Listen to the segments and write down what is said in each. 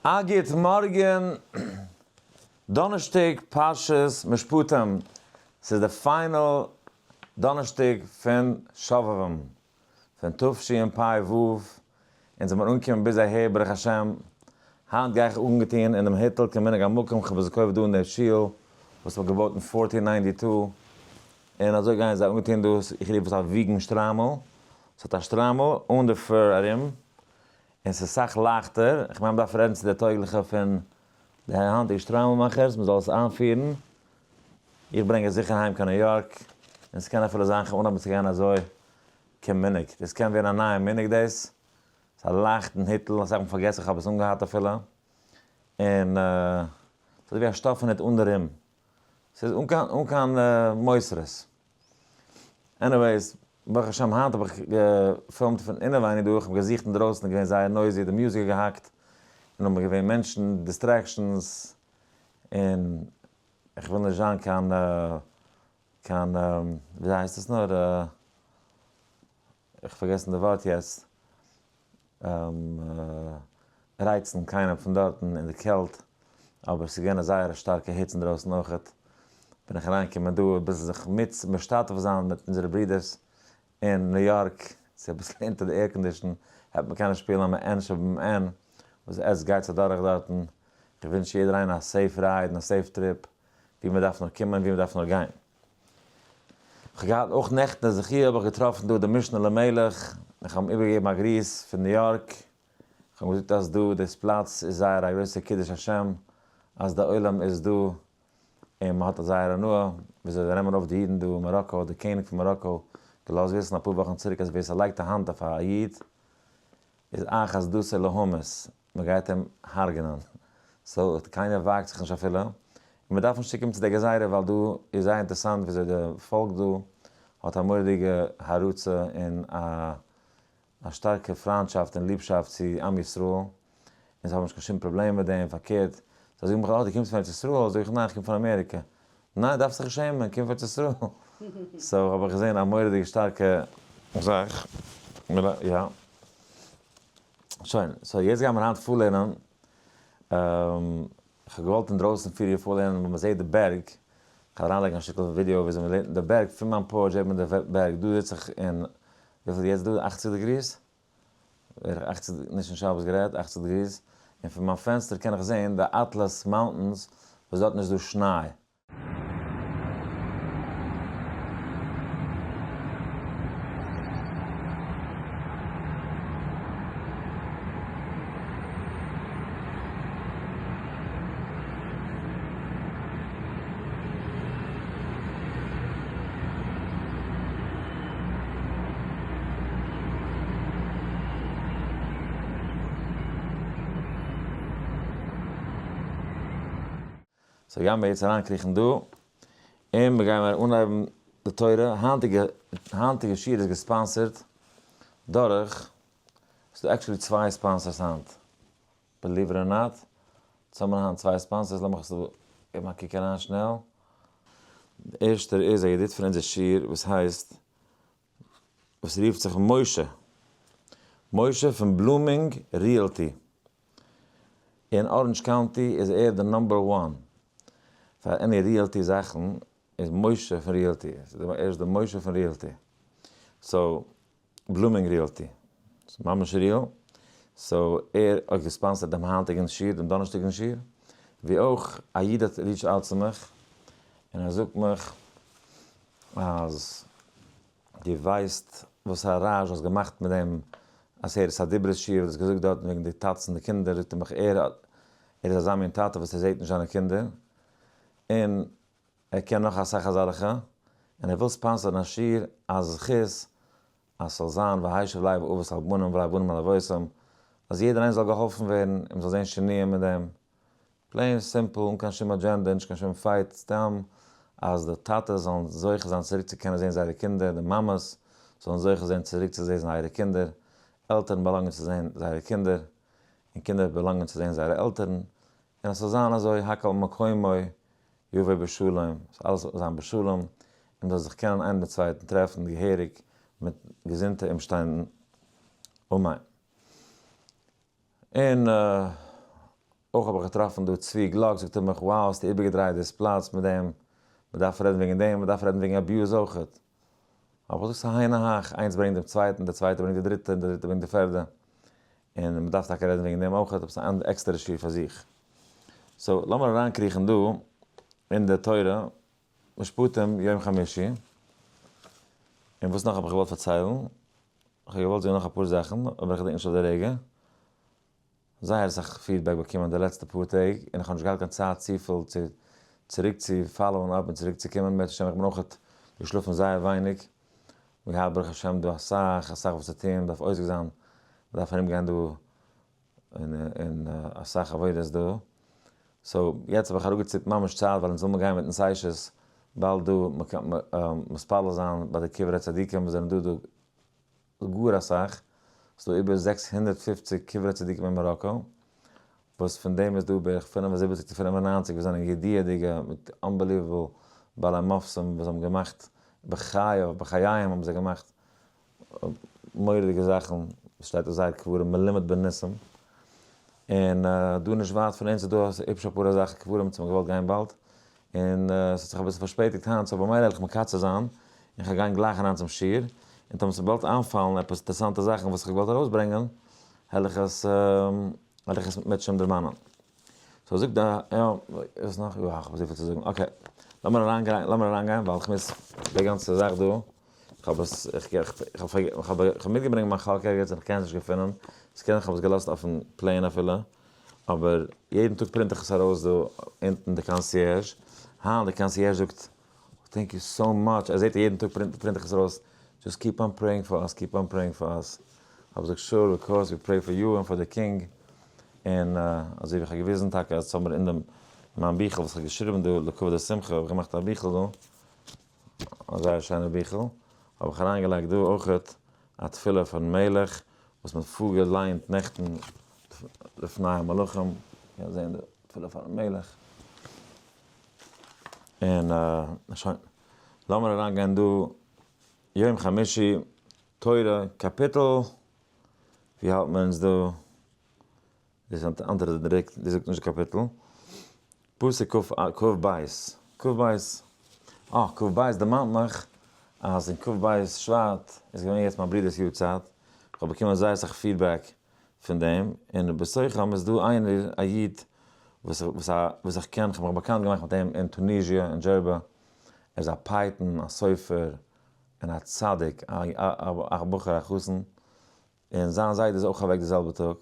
א גוט מארגן, דאנערשטאג פרשת משפטים, ס'איז די final דאנערשטאג פון שובבים, פון תשפ ו, אונז זעמיר אנגעקומען ביז אהער ברוך השם, היינט גיי איך אנגעטון אינעם היטל כמנהג המקום, כ'האב עס געקויפט דא אין די שול וואס מ'האט געבויט אין fourteen ninety two, און אזוי גייען זיי אנגעטון דא, איך רוף עס א vegan שטריימל, ס'האט א שטריימל אן די fur ארום, און ס'איז סאך לייכטער, איך מיין מ'דארף רעדן צו די טויגליכע פון די היינטיגע שטריימל מאכערס מ'זאל עס איינפירן, איך ברענג עס זיכער אהיים קיין ניו יארק, און ס'קען אפילו זיין כ'וועל אנהויבן צו גיין אזוי כמנהג, דאס קען ווערן א נייע מנהג דאס, ס'איז א לייכטן היטל, אסאך מאל פארגעס איך כ'האב עס אנגעהאט אפילו, און ס'איז אזויווי א שטאפן היט אן די rim, ס'איז אן קיין אן קיין מותרות. Anyways, ברוך השם היינט האב איך געפילמט פון אינעווייניג דא, איך האב געזוכט אינדרויסן איז געווען זייער noisy, די music האט געהאקט, און האבן געווען מענטשן, distractions, און איך וויל נישט זיין קיין קיין וויאזוי הייסט עס נאר, איך פארגעסן די ווארט יעצט, רייצן קיינעם פון דארטן אין די קעלט, אבער ס'איז געווען א זייער א שטארקע היץ אינדרויסן אויכעט, בין איך אריינגעקומען דא אביסל זיך מיט משתתף זיין מיט אונזערע ברודערס אין ניו יארק, ס'איז אביסל אונטער די air condition, העט מען קענען שפילן א מעין שבמעין וואס עס גייט אדורך דארטן, איך וואונטש יעדער איינער א safe ride און א safe trip, ווי מען דארף נאר קומען ווי מען דארף נאר גיין. כ'האב געהאט אויך נעכטן די זכי' האב איך געטראפן דא די משנה למלך, איך האב אים איבערגעגעבן א גריס פון ניו יארק, איך האב אים געזאגט אז דא דאס פלאץ איז זייער א גרויסע קידוש השם אז די עולם איז דא און מען האט זייער הנאה וויאזוי זיי נעמען אויף די אידן דא אין מאראקא, האט די קעניג פון מאראקא געלאזט וויסן אפאר וואכן צוריק אז ווער ס'לייגט א האנט אויף א איד איז אחת דתו להמית, מען גייט אים הרג'נען, so קיינער וואגט זיך נישט אפילו, און מען דארף נישט צוקומען צו די גזירה ווייל דא איז זייער אינטערסאנט וויאזוי די פאלק דא האט א מורא'דיגע הערצה און א א שטארקע פריינטשאפט און ליבשאפט צו עם ישראל, און זיי האבן נישט קיין שום פראבלעם מיט דעם, פארקערט, זיי זאגן מיך אה דו קומסט פון ארץ ישראל, זאג איך ניין איך קום פון אמעריקע, ניין דארפסט זיך נישט שעמען, קום פון ארץ ישראל, so האב איך געזען א מורא'דיגע שטארקע זאך, יא. שוין, so יעצט גיימיר היינט פארלערנען, איך האב געוואלט אינדרויסן פיר יאר פארלערנען וואו מ'זעט די בערג, כ'וועל אריינלייגן א שטיקל ווידיאו וויאזוי מ'לערנט אין די בערג, פון מיין porch זעט מען די בערג, דא זיץ איך אין, וויפיל איז יעצט דא? אכציג degrees? בערך אכציג, נישט אין שבת גערעדט, אכציג degrees, און פון מיין פענסטער קען איך זען די Atlas Mountains וואס דארטן איז דא שניי. So גיימער יעצט אריינקריכן דא, און מיר גיימער אנהייבן די תורה, היינטיגע היינטיגע שיעור איז גע sponsor ט דורך, ס'איז דא actually צוויי sponsors היינט, believe it or not, יעצט האבן מיר היינט צוויי sponsors, לאמיך עס געבן א קוק אריין שנעל. די ערשטער איז א ידיד פון אונזער שיעור וואס הייסט, וואס רופט זיך משה, משה פון Blooming Realty. אין Orange County איז ער די number one פאר any realty זאכן איז משה פון realty, ער איז די משה פון realty, so Blooming Realty, ס'איז ממש real, so ער האט גע sponsor ט דעם היינטיגן שיעור, דעם דאנערשטאגן שיעור, ווי אויך א איד האט reached out צו מיך און ער זאגט מיך אז דו ווייסט וואס א רעש האסט געמאכט מיט דעם עשרת הדיברות שיעור וואס האסט געזאגט דארטן וועגן די טאטעס און די קינדער, זאגט ער מיך ער ער איז אזא מין טאטע וואס ער זעט נישט זיינע קינדער, און ער קען נאך אסאך אזעלכע, און ער וויל sponsor ן א שיעור א זכות אז ס'זאל זיין והשיב לב אבות על בנים ולב בנים על אבותם, אז יעדער איינער זאל געהאלפן ווערן און מ'זאל זען שינויים מיט דעם. Plain simple, אן קיין שום אדזשענדע, נישט קיין שום fight, סתם אז די טאטעס זאלן זוכה זיין צוריק צו קענען זען זייערע קינדער, די מאמעס זאלן זוכה זען צוריק צו זען זייערע קינדער, עלטערן באלאנגען צו זען זייערע קינדער, און קינדער באלאנגען צו זען זייערע עלטערן, און עס זאל זיין אזוי הכל מקומו יבוא בשלום, עס זאל אלעס זיין בשלום, און מען זאל זיך קענען איינער דעם צווייטן טרעפן געהעריג מיט געזונטע אומשטענדן, אמן. און. אויך האב איך געטראפן דא צבי גלאק זאגט ער מיך wow האסטו איבערגעדרייט דאס פלאץ מיט דעם, מ'דארף רעדן וועגן דעם, מ'דארף רעדן וועגן abuse אויכעט. אבער דאס איז היינו הך, איינס ברענגט דעם צווייטן, דער צווייטער ברענגט די דריטע, און די דריטע ברענגט די פערדע. און מ'דארף טאקע רעדן וועגן דעם אויכעט, אבער ס'איז אן עקסטערע שיעור פאר זיך. so לאמיר אריינקריכן דא אין די תורה, משפטים יום חמישי. און וואס נאך האב איך געוואלט פארציילן? איך האב געוואלט זאגן נאך אפאר זאכן, אבער איך געדענק נישט אויף די רגע. זייער אסאך feedback באקומען די לעצטע פאר טעג, און איך האב נישט געהאט קיין צייט צופיל צו צוריק צו follow ען up און צוריק צו קומען, ברוך השם איך בין אויך געשלאפן זייער ווייניג, מיר געהאט ברוך השם דא אסאך אסאך וואס צו טון, מ'דארף עוסק זיין, מ'דארף ארום גיין דא און אסאך עבודות דא, so יעצט האב איך אראפגעציפט ממש צייט ווייל אונז וויל מיר גיין מיטן סיישעס באלד דא מתפלל זיין ביי די קברי צדיקים וואס זענען דא דא גאר אסאך, ס'איז דא איבער 650 קברי צדיקים אין מאראקא, וואס פון דעם איז דא בערך 75 צו 95 וואס זענען ידיעה'דיגע מיט unbelievable בעלי מופתים וואס האבן געמאכט בחייו בחייהם האבן זיי געמאכט מורא'דיגע זאכן, וואס שטייט אויף זייער קברים מלומד בניסים, און דא נישט ווייט פון אונז איז דא היפש אפאר אזעלכע קברים וואס האבן געוואלט גיין באלד, און ס'האט זיך אביסל פארשפעטיגט היינט, so במילא וועל איך מקצר זיין, און כ'וועל גיין גלייך אריין צום שיעור, און טאמער ס'וועט באלד איינפאלן עפעס אינטערעסאנטע זאכן וואס איך האב געוואלט ארויסברענגען, העל איך עס וועל איך עס מיט שם דערמאנען. so זאגט די, יא, וואס נאך? יא, איך האב אזויפיל צו זאגן, okay, לאמיר אריינגיין, לאמיר אריינגיין, ווייל איך מוז די גאנצע זאך דא, איך האב עס, איך האב איך האב מיטגעברענגט מיין חק ערגעץ און איך קען עס נישט געפינען, ס'קען זיין איך האב עס געלאזט אויפן plane אפילו. אבער יעדן טאג print איך עס ארויס דא אונטן די concierge, היינט די concierge זאגט thank you so much, ער זעט יעדן טאג print איך עס ארויס, just keep on praying for us, keep on praying for us, האב איך געזאגט sure of course we pray for you and for the king, און אזוי ווי איך האב געוויזן טאקע אז האבן מיר אין דעם מיין ביכל וואס איך האב געשריבן דא לכבוד די שמחה האב איך געמאכט א ביכל דא, א זייער שיינע ביכל, האב איך אריינגעלייגט דא אויכעט א תפילה פארן מלך וואס מען האט פארגעליינט נעכטן לפני המלכים, קענסט זען די תפילה פארן מלך, און שוין, לאמיר אריין גיין דא, יום חמישי, תורה, קאפיטל, ווי האלט מען אונז דא? דאס איז אן אנדערע דרוק, דאס זאגט נישט די קאפיטל. פסוק כ כ בית, כ בית, אה, כ בית דערמאנט מיך אז אין כ בית שבט איז געווען יעצט מיין ברודער'ס יארצייט, איך האב באקומען זייער אסאך feedback פון דעם, און בתוכם איז דא איינער א איד וואס וואס וואס איך קען, איך האב מיך באקאנט געמאכט מיט אים אין טוניזיע אין דזשערבא, ער איז א פייטן, א סופר, און א צדיק, א בחור א חתן, און זיין זיידע איז אויך אוועק די זעלבע טאג,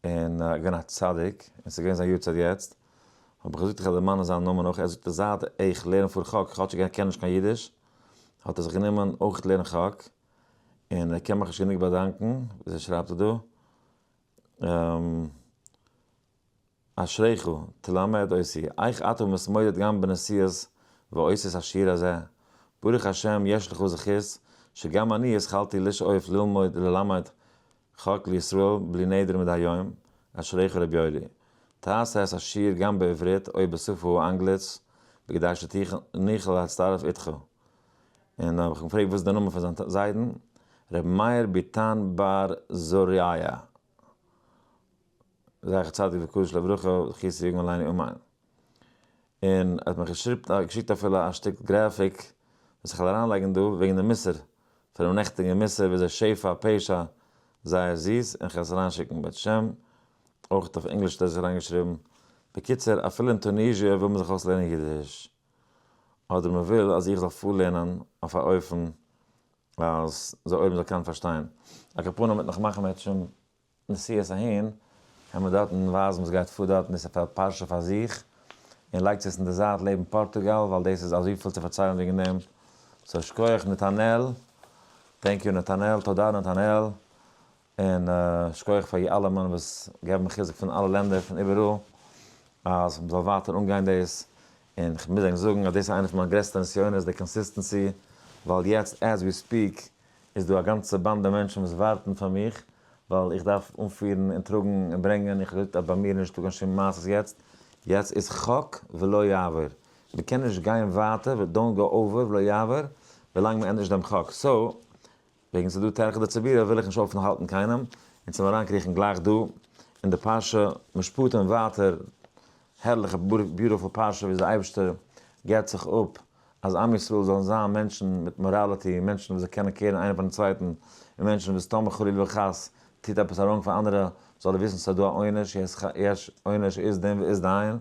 און געווען א צדיק, און ס'איז געווען זיין יארצייט יעצט, האב איך געזאגט איך וועל דערמאנען זיין נאמען אויך, ער זאגט אז זייט איך לערן פאר חק, כאטשיג ער קען נישט קיין אידיש, האט ער זיך גענומען אויך לערנען חק, און ער קען מיך נישט גענוג באדאנקען, וויאזוי שרייבט ער דא? אשריך, תלמד אותי, איך אתה מתמודד גם בנסיעות ועושה את השיעור הזה, ברוך השם יש לך זכות שגם אני התחלתי לשאוף ללמוד ללמד חק לישראל בלי נדר מדי יום, אשריך רבי יואלי, תעשה את השיעור גם בעברית או בשפה האנגלית בכדי שנוכל להצטרף איתך. און האב איך אים געפרעגט וואס איז די נאמען פון זיין זיידן, ר' מאיר ביטאן בר זרעיה. זכר צדיק וקדוש לברכה, זכותו יגן עלינו אמן. און ער האט מיך געשיקט אפילו א שטיק graphic וואס איך וועל אריינלייגן דא וועגן די מוסר, פונעם נעכטיגן מוסר וויאזוי שפע פשע זייער זיס, און כ'וועל עס אריינשיקן בעז ה, אויך אויף ענגליש האט ער עס אריינגעשריבן. בקיצור, אפילו אין טוניזיע וויל מען זיך אויסלערנען אידיש. אדער מען וויל אז איך זאל פארלערנען אויף א אופן אז זיי אויב מען זאל קענען פארשטיין. על כל פנים וועט נאך מאכן מערטשעם נסיעות אהין, קען מען דארטן ווייזן וואס גייט פאר דארטן, דאס איז א פרשה פאר זיך, און לייגטס עס אין די זייט לעבן פארטוגאל, ווייל דאס איז אזויפיל צו פארציילן וועגן דעם, so שכוח נתנאל, thank you נתנאל, תודה נתנאל, און שכוח פאר אלעמען וואס געבן חיזוק פון אלע לענדער פון איבעראל, אז מ'זאל ווייטער אנגיין דאס, און כ'מוז ענק זאגן אז דאס איז איינע פון מיינע גרעסטע נסיונות, די consistency, ווייל יעצט as we speak איז דא א גאנצע באנדע מענטשן וואס ווארטן פאר מיך, ווייל איך דארף אנפירן און טראגן און ברענגען, איך האב געזאגט אז ביי מיר איז נישטא קיין שום מעשות יעצט, יעצט איז חק ולא יעבור, מען קען נישט גיין ווייטער, don't go over ולא יעבור, ווילאנג מען ענדיגט נישט דעם חק, so, וועגן ס'איז דא טרחא דציבורא וויל איך נישט אויפהאלטן קיינעם, און צום אריינקריכן גלייך דא. אין די פרשה משפטים ווייטער, הערליכע beautiful פרשה ווי די אייבערשטער געבט זיך אפ אז עם ישראל זאלן זיין מענטשן מיט morality, מענטשן וואס זיי קענען care ן איינער פארן צווייטן, און מענטשן וואס טאמער חלילה וחס טוט עפעס א wrong פאר אנדערע, זאל ער וויסן ס'איז דא א עונש, יש עונש אית דין ואית דיין,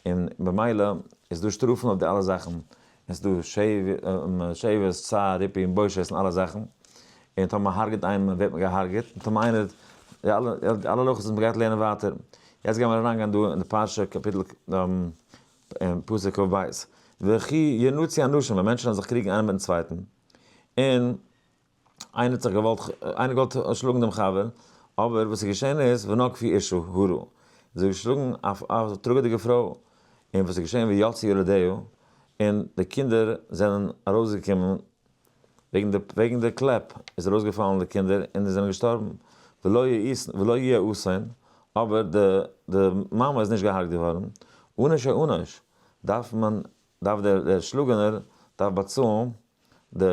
און במילא איז דא שטראפן אויף די אלע זאכן, עס איז דא שבת, צער, ריפוי און בושת און אלע זאכן, און טאמער מען הרג'ט איינעם ווערט מען געהארגעט, און טאמער איינער, די אלע אלע הלכות וואס מען גייט לערנען ווייטער, יעצט גייען מיר אריינגיין דא אין די פרשה קאפיטל פסוק כ"ב, וכי ינצו אנשים, ווען מענטשן וועלן זיך קריגן איינער מיטן צווייטן, און איינער האט זיך געוואלט, איינער געוואלט שלאגן דעם חבר, אבער וואס איז געשען איז, ונגפו אשה הרה, זי האט געשלאגן א טראגעדיגע פרוי, און וואס איז געשען ויצאו ילדיה, און די קינדער זענען ארויסגעקומען, וועגן די וועגן די קלעפ איז ארויסגעפאלן די קינדער און זיי זענען געשטארבן, ולא יהיה אסון, אבער די די מאמע איז נישט געהארגט געווארן, ענוש ענוש, דארף מען דארף דער דער שלאגענער דארף באצאלן די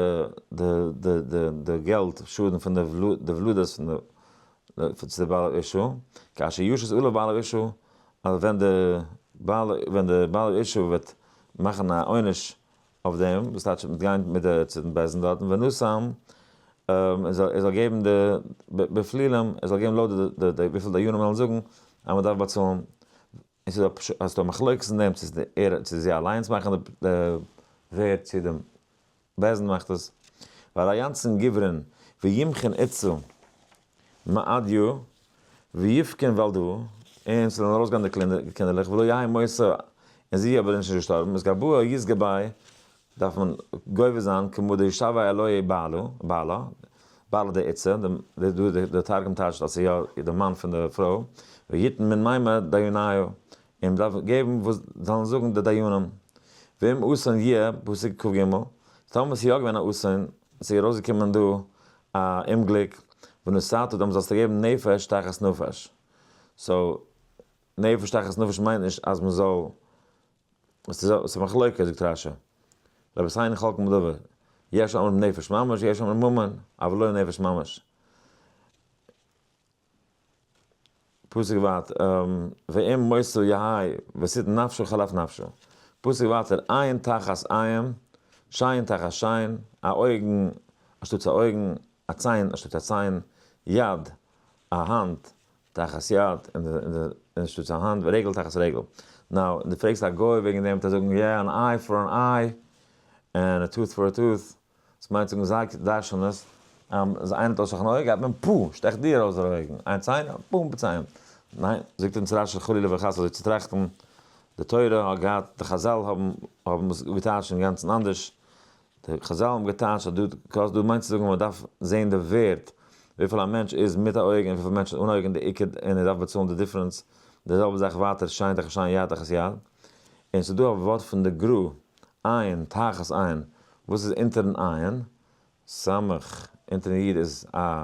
די די די די געלט שאדן פון די די ולדות פון די צו די בעל האשה, כאשר ישית עליו בעל האשה, אז ווען די בעל ווען די בעל האשה וועט מאכן א עונש אויף דעם, וואס טייטש מיט גיין מיט די צו דעם בית דין דארטן, ונשאם, ער זאל ער זאל געבן די בפלילים, ער זאל געבן לויט די די וויפיל דיינים וועלן זאגן אז מען דארף באצאלן. עס איז א ס'איז דא מחלוקת אין דעם צו ס'איז ער צו זי אליינס מאכן די ווערד צו די בית דין מאכט עס. והרי ינצון גוברין וימחון איתתא מעדיא ויבכון ולדא, און ס'זאלן ארויסגיין די קינדערלעך ולא יהא מותא, און זי אבער איז נישט געשטארבן, איז גבוה יתגבי דארף מען גובה זיין כמו דשוי עלוהי בעלה, בעלה, בעלה דאיתתא, די תרגום טייטשט אז ס'איז יא די מאן פון די פרוי, ויתן מן מימר דיוניו, און מ'דארף געבן וואס זאלן זאגן די דיינים. ואם אסון יהיה, פסוק כ"ג, טאמער ס'איז יא געווען א אסון, ס'איז ארויסגעקומען דא א אומגליק, ונתתה, דאן זאלסטו געבן נפש תחת נפש. so, נפש תחת נפש מיינט נישט אז מ'זאל עס איז א מחלוקה זאגט רש"י, רבותינו חולקים בדבר, יש אומרים נפש ממש יש אומרים ממון, אבל לא נפש ממש. פסוק ווייטער, ואם מותו יהא ותתן נפשו חלף נפשו. פסוק ווייטער, עין תחת עין, שן תחת שן, א אויגן אנשטאטס א אויגן, א ציין אנשטאטס א ציין, יד, א האנט, תחת יד, אנשטאטס א האנט, ורגל תחת רגל. now, דו פרעגסט א גוי וועגן דעם וועט ער זאגן, yeah, an eye for an eye, and a tooth for a tooth. דאס מיינט זאגן זיי דרש'נען עס, אז איינער האט אויסשטאכן אויג, גייט מען פו! שטעכט דיר אויס די אויגן, איין ציין, בום בציין. ניין, זאגט אונז רש"י חלילה וחס אזוי צו טראכטן, די תורה האט געהאט, די חז"ל האבן האבן עס געטייטשט אינגאנצן אנדערש, די חז"ל האבן געטייטשט אז דא דא מיינט צו זאגן אז מען דארף זען די ווערט וויפיל א מענטש איז מיט א אויג און וויפיל מענטש איז אן אויג און די עיקר און ער דארף באצאלן די difference, די זעלבע זאך ווייטער שן תחת שן יד תחת יד, און ס'איז דא א ווארט פון די גר"א עין תחת עין, וואס איז אונטערן עין? סמך, אונטערן יוד איז א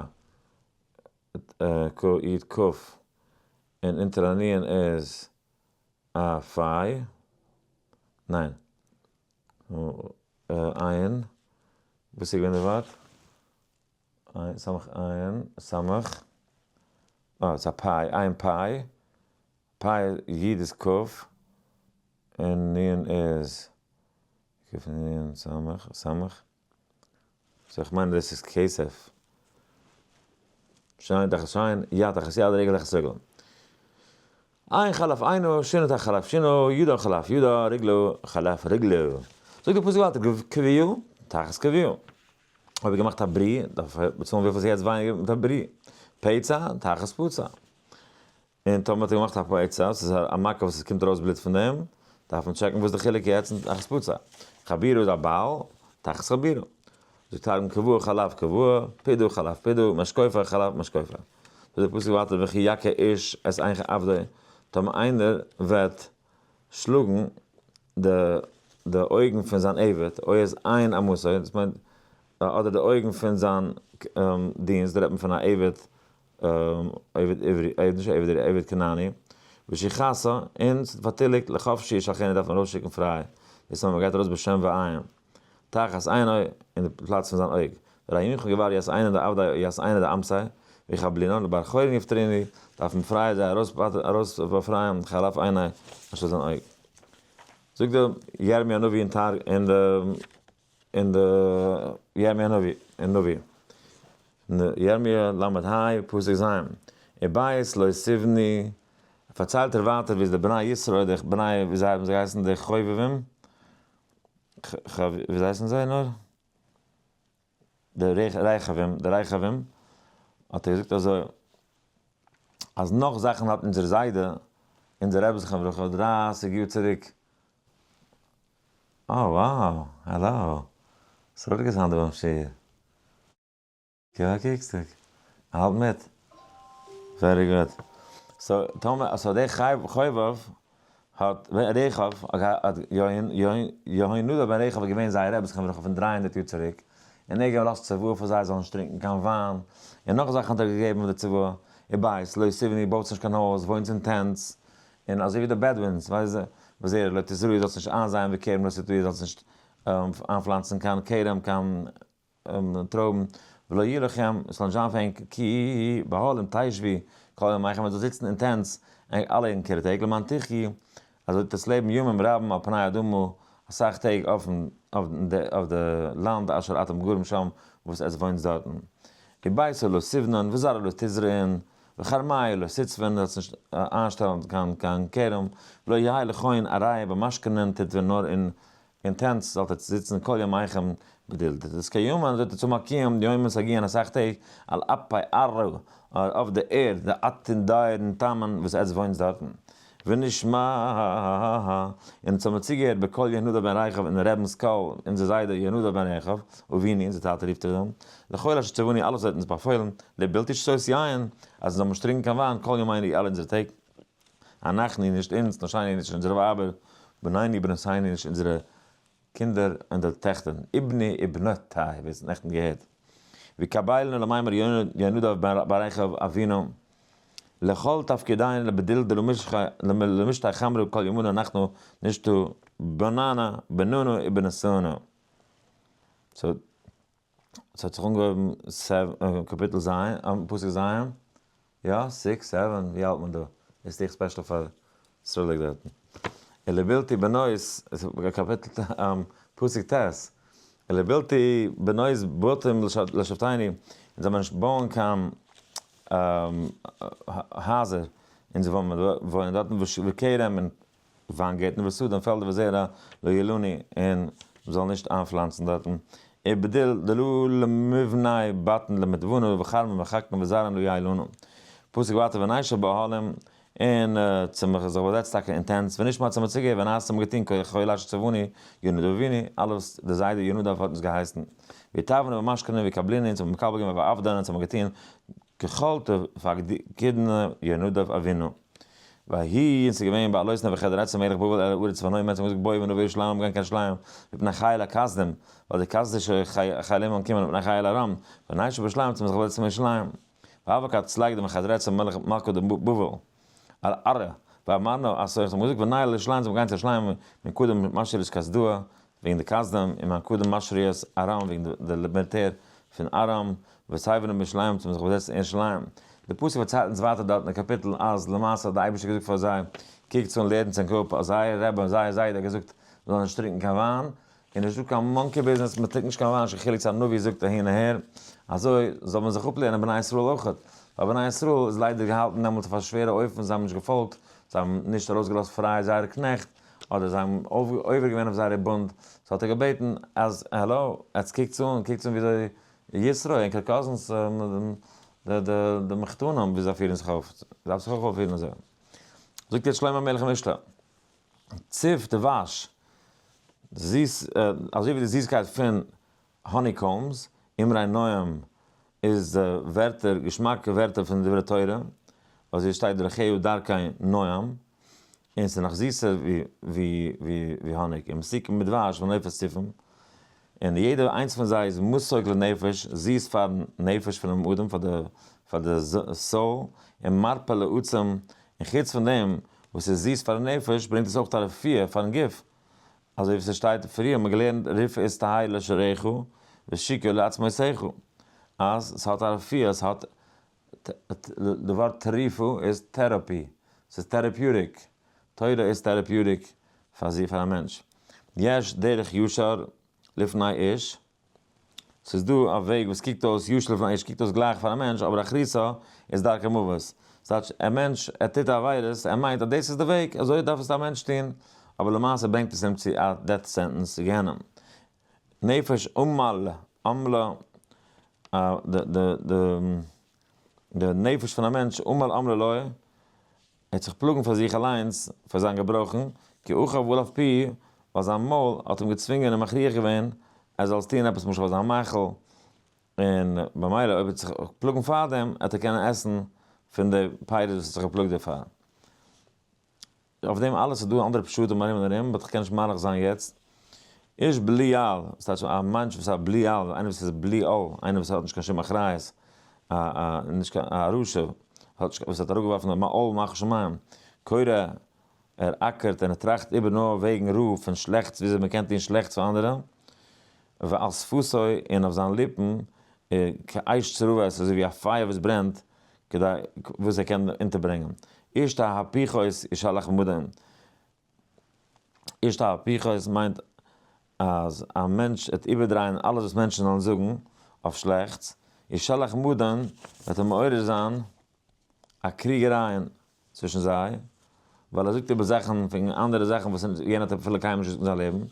ק יוד ק, און אונטער א נון איז א פיי, ניין, עין, וואס איז געווען די ווארט? עין, סמך עין, סמך, אה, ס'איז א פיי, עין פיי, פיי יוד איז ק, און נון איז ק נון סמך, סמך. so איך מיין דאס איז כסף. שן תחת שן, יד תחת יד, רגל תחת רגל. עין חלף עינו, שינו תחת חלף שינו, ידו חלף ידו, רגלו חלף רגלו. זאגט דער פסוק ווייטער, כווייה תחת כווייה. אויב ער געמאכט א ברי, דארף ער באצאלן וויפיל ס'איז יעצט ווייניגער מיט א ברי. פצע תחת פצע. און טאמער האט ער געמאכט א פצע, ס'איז א מכה וואס עס קומט ארויס בלוט פון דעם, דארף מען טשעקן וואס די חילוק יעצט אין תחת פצע. חבורה איז א בעל, תחת חבורה. זאגט תרגום כוהא חלף כוהא, פידא חלף פידא, משקופה חלף משקופה. זאגט דער פסוק ווייטער וכי יכה איש את עין עבדו, טאמער איינער וועט שלאגן די די אויגן פון זיין עבד, או את עין אמתו, דאס מיינט אדער די אויגן פון זיין דינסט, דא רעדט מען פון א עבד עבד עברי, עבד נישט עבד עברי, עבד כנעני, ושחתה, און ס'האט פארטיליגט, לחפשי ישלחנו דארף מען ארויסשיקן פריי, דאס מיינט מ'גייט ארויס בשן ועין, תחת עינו, אין די פלאץ פון זיין אויג, והרי ימחו גבר ית עינא דעבדיה ית עינא דאמתיה, ויחבלינן לבר חורין יפטריני, דארף מען פריי זיי ארויס באפרייען, חלף עיני, אנשטאט זיין אויג. זאגט דער ירמי' הנביא אין תר אין די אין די ירמי' הנביא אין נביא אין די ירמי' ל' ה פסוק ז' ובית לא תבנו פארציילט ער ווייטער ווי די בני ישראל די בני ווי זיי האבן זיי געהייסן די חובבים ווי הייסן זיי נאר? די רחבים, די רחבים, האט ער געזאגט אזוי, אז נאך זאכן האט אונזער זיידע, אונזער רבי זכרונו לברכה, 30 יאר צוריק, אה wow, האלא, ס'רויט געזאנט דא ביים שיעור. יא קוקסט, האלט מיט. Very good. So טאמער, so דער חובב האט, רחב, האט יהונדב בן רחב איז געווען זייער רבי זכרונו לברכה פון 300 יאר צוריק, און ער געלאזט צוואה פאר זיי זאלן נישט טרינקען קיין וויין, און נאך זאכן האט ער געגעבן פון די צוואה, ובית לא תבנו, בויטס נישט קיין הויז, וואוינטס אין tents, און אזוי ווי די Bedouins, ווייסט וזרע לא תזרעו, זאלסט נישט איינזייען וכרם לא תטעו, זאלסט נישט איינפלאנצן קיין כרם, קיין טרויבן, ולא יהיה לכם, עס זאל נישט זיין פאר ענק, כי באהלים תשבו כל ימיכם, מען זאל זיצן אין tents אלע ענקערע טעג, למען תחיו, אזוי וועט עס לעבן ימים רבים על פני האדמה, אסאך טעג אויפן אויף די לאנד אשר אתם גרים שם, וואס עטס וואוינטס דארטן. וביתה לא תבנון, וזרע לא תזרעון, וכרמיה לא תצבון, זאלסט נישט איינשטעלן קיין קיין כרם, ולא יהא לכון ערי במשכנין תתבון נאר אין אין tents זאלט עטס זיצן כל ימיכם בדלתות קיומן, זאלט עטס האבן א קיום יום סגיען אסאך טעג, על אפי ארעא, אויף די ערד, די אתון דיירן תמן וואס עטס וואוינטס דארטן. ונשמע, און אונז האבן צוגעהערט בקול יהונדב בן רחב אין רבינ'ס קול, אונזער זיידע יהונדב בן רחב, אבינו, אונזער טאטע רופט ער אים, לכל אשר צווני אלעס וואס ער האט אונז באפוילן, לבלתי שתות יין, אז אונז זאלן נישט טרינקען קיין וויין כל ימינו אלע אונזערע טעג. אנחנו, נישט אונז, נשינו, נישט אונזערע ווייבער, בנינו, בנותינו, נישט אונזערע קינדער און די טעכטער, ובני ובנותי, ווי עס האט נעכטן געהערט. וקבלנו למימר יהונדב בן רחב אבינו, לכל תפקידינו לבדיל דלמשתי חמרא כל ימינו אנחנו נשתו בננה בננו ובנותינו. So, ס'האט זיך אנגעהויבן קאפיטל ז', פסוק ז', יא, six, seven, ווי האלט מען דא? איז דיך special פאר סרוליק דארטן. ולבלתי בנות, קאפיטל, פסוק ט', ולבלתי בנות בתים לשבטינו, אונז זאל מען נישט בויען קיין הייזער, אונז וואוינען דארטן, וכרם און וויינגערטן ושדה און פעלדער וזרע לא יהיה לנו, און מ'זאל נישט איינפלאנצן דארטן, ובדיל דלא למבני בתן למתבנו וכרמים וחקן וזרעים לא יהיה לנו. פסוק ווייטער ונשב באהלים, און צו מ'האט זיך באזעצט טאקע אין tents, ונשמע צו מ'האט צוגעהערט ונעשה מ'האט געטון ככל אשר צוונו יהונדב אבינו, אלעס וואס דער זיידע יהונדב האט אונז געהייסן. ויטבנו במשכנו ויקבלנו, אונז האבן מקבל געווען ועבדנו, אונז האבן געטון ככל תפקדנו יהונדב אבינו. ויהי, און ס'איז געווען בעלות נבוכדנצר מלך בבל אל הארץ ונאמר צו מוזיק בואו ונבוא ירושלים גיין קיין ירושלים, מפני חיל הכשדים, ווייל די כשדישע חיילים וועלן קומען מפני חיל ארם, ונשב בירושלים צו מ'זיך באזעצן אין ירושלים. והבה כצלג דנבוכדנצר מלך מלכא דבבל אל ארע, ואמרנו אז צו מוזיק ונעל ירושלים צו גיין צו ירושלים מקודם משריות כשדאה, וועגן די כשדים, און מקודם משריות ארם וועגן די מיליטער פון ארם, וסייווען אין ירושלים צו מ'זיך באזעצן אין ירושלים. די פסוק פארציילט אונז ווייטער דארט אין קאפיטל אז למעשה האט די אייבערשטער געזאגט פאר זיי, קוקטס אן לערנטס ענק אפ אז זייער רבי און זייער זיידע האט געזאגט מ'זאל נישט טרינקען קיין וויין, און נישטא קיין monkey business, מ'טרינקט נישט קיין וויין, נישט קיין חילוק צו א נביא זאגט אהין אהער, אזוי זאל מען זיך אפלערנען בני ישראל אויכעט, ווייל בני ישראל איז ליידער געהאלטן דעמאלטס אויף א שווערע אופן, זיי האבן נישט געפאלגט, זיי האבן נישט ארויסגעלאזט פריי זייערע קנעכט, אדער זיי האבן עובר געווען אויף זייערע בונד, so האט ער געבעטן אז האלא, עטס קוקטס אן, קוקטס אן וויאזוי יתרו און cousins די מחותנים ווי זיי פירן זיך אויף, דארף זיך אויך אויפפירן אזוי. זאגט יעצט שלמה המלך אין משלי, ציף דבש, זיס, אזוי ווי די זיסקייט פון honeycombs, אמרי נועם איז די ווערטער, געשמאקע ווערטער פון דברי תורה, אזוי שטייט דרכיה דרכי נועם, און ס'איז נאך זיסער ווי האניג, און מתוקים מדבש ונופת צופים, און יעדער איינס פון זיי איז מתוק לנפש, זיס פארן נפש פונעם אדם, פאר די soul, און מרפא לעצם, און חוץ פון דעם וואס איז זיס פארן נפש, ברענגט עס אויך א רפואה פארן גוף, אזוי ווי ס'שטייט פריער האט מען געלערנט רפאות תהא לשרך ושיקוי לעצמותיך, אז ס'האט א רפואה, ס'האט. די ווארט תרופה איז therapy, ס'איז therapeutic, תורה איז therapeutic פאר זיך פאר א מענטש. יש דרך ישר לפני איש, ס'איז דא א וועג וואס קוקט אויס ישר לפני איש, קוקט אויס גלייך פאר א מענטש, אבער אחריתה איז דרכי מוות. ס'טייטש א מענטש ער טוט עבירות, ער מיינט אז דאס איז די וועג, אזוי דארף עס א מענטש טון, אבער למעשה ברענגט עס אים צו א death sentence, צו גיהנום. נפש עמל עמלה, די נפש פון א מענטש, עמל עמלה לו, ער האט זיך פלאגן פאר זיך אליינס, פאר זיין געברויכן, כי אחיו עליו פי, ווייל זיין מויל האט אים געצווינגען און מכריח געווען ער זאל עס טון עפעס למשל פאר זיין מאכל, און במילא אויב ער וועט זיך פלאגן פאר דעם, וועט ער קענען עסן פון די פירות וואס ער האט זיך געפלאגט דערפאר. אויף דעם אלעס איז דא אנדערע פשטים ארום און ארום, but כ'קען נישט מאריך זיין יעצט. איש בליעל, וואס טייטש א מענטש וואס איז א בליעל, איינער וואס איז בלי עול, איינער וואס האט נישט קיין שום אחריות, א א נישט קיין א רשע, האט נישט וואס האט אראפגעווארפן די מעול מלכות שמים, כורה, ער אקערט און ער טראכט איבער נאר וועגן רע פון שלעכטס וויאזוי מען קען טון שלעכטס פאר אנדערע, ועל שפתו און אויף זיין ליפן, כאש צרובת אזוי ווי א פייער וואס ברענט, כדי וואס ער קען אונטערברענגען. איש תהפוכות ישלח מדון. איש תהפוכות מיינט אז א מענטש וועט איבערדרייען אלעס וואס מענטשן זאלן זאגן אויף שלעכטס, ישלח מדון וועט ער מעורר זיין א קריגערייען צווישן זיי, ווייל ער זאגט איבער זאכן פון אנדערע זאכן וואס יענער האט אפילו קיינמאל נישט געזאגט אין זיין לעבן,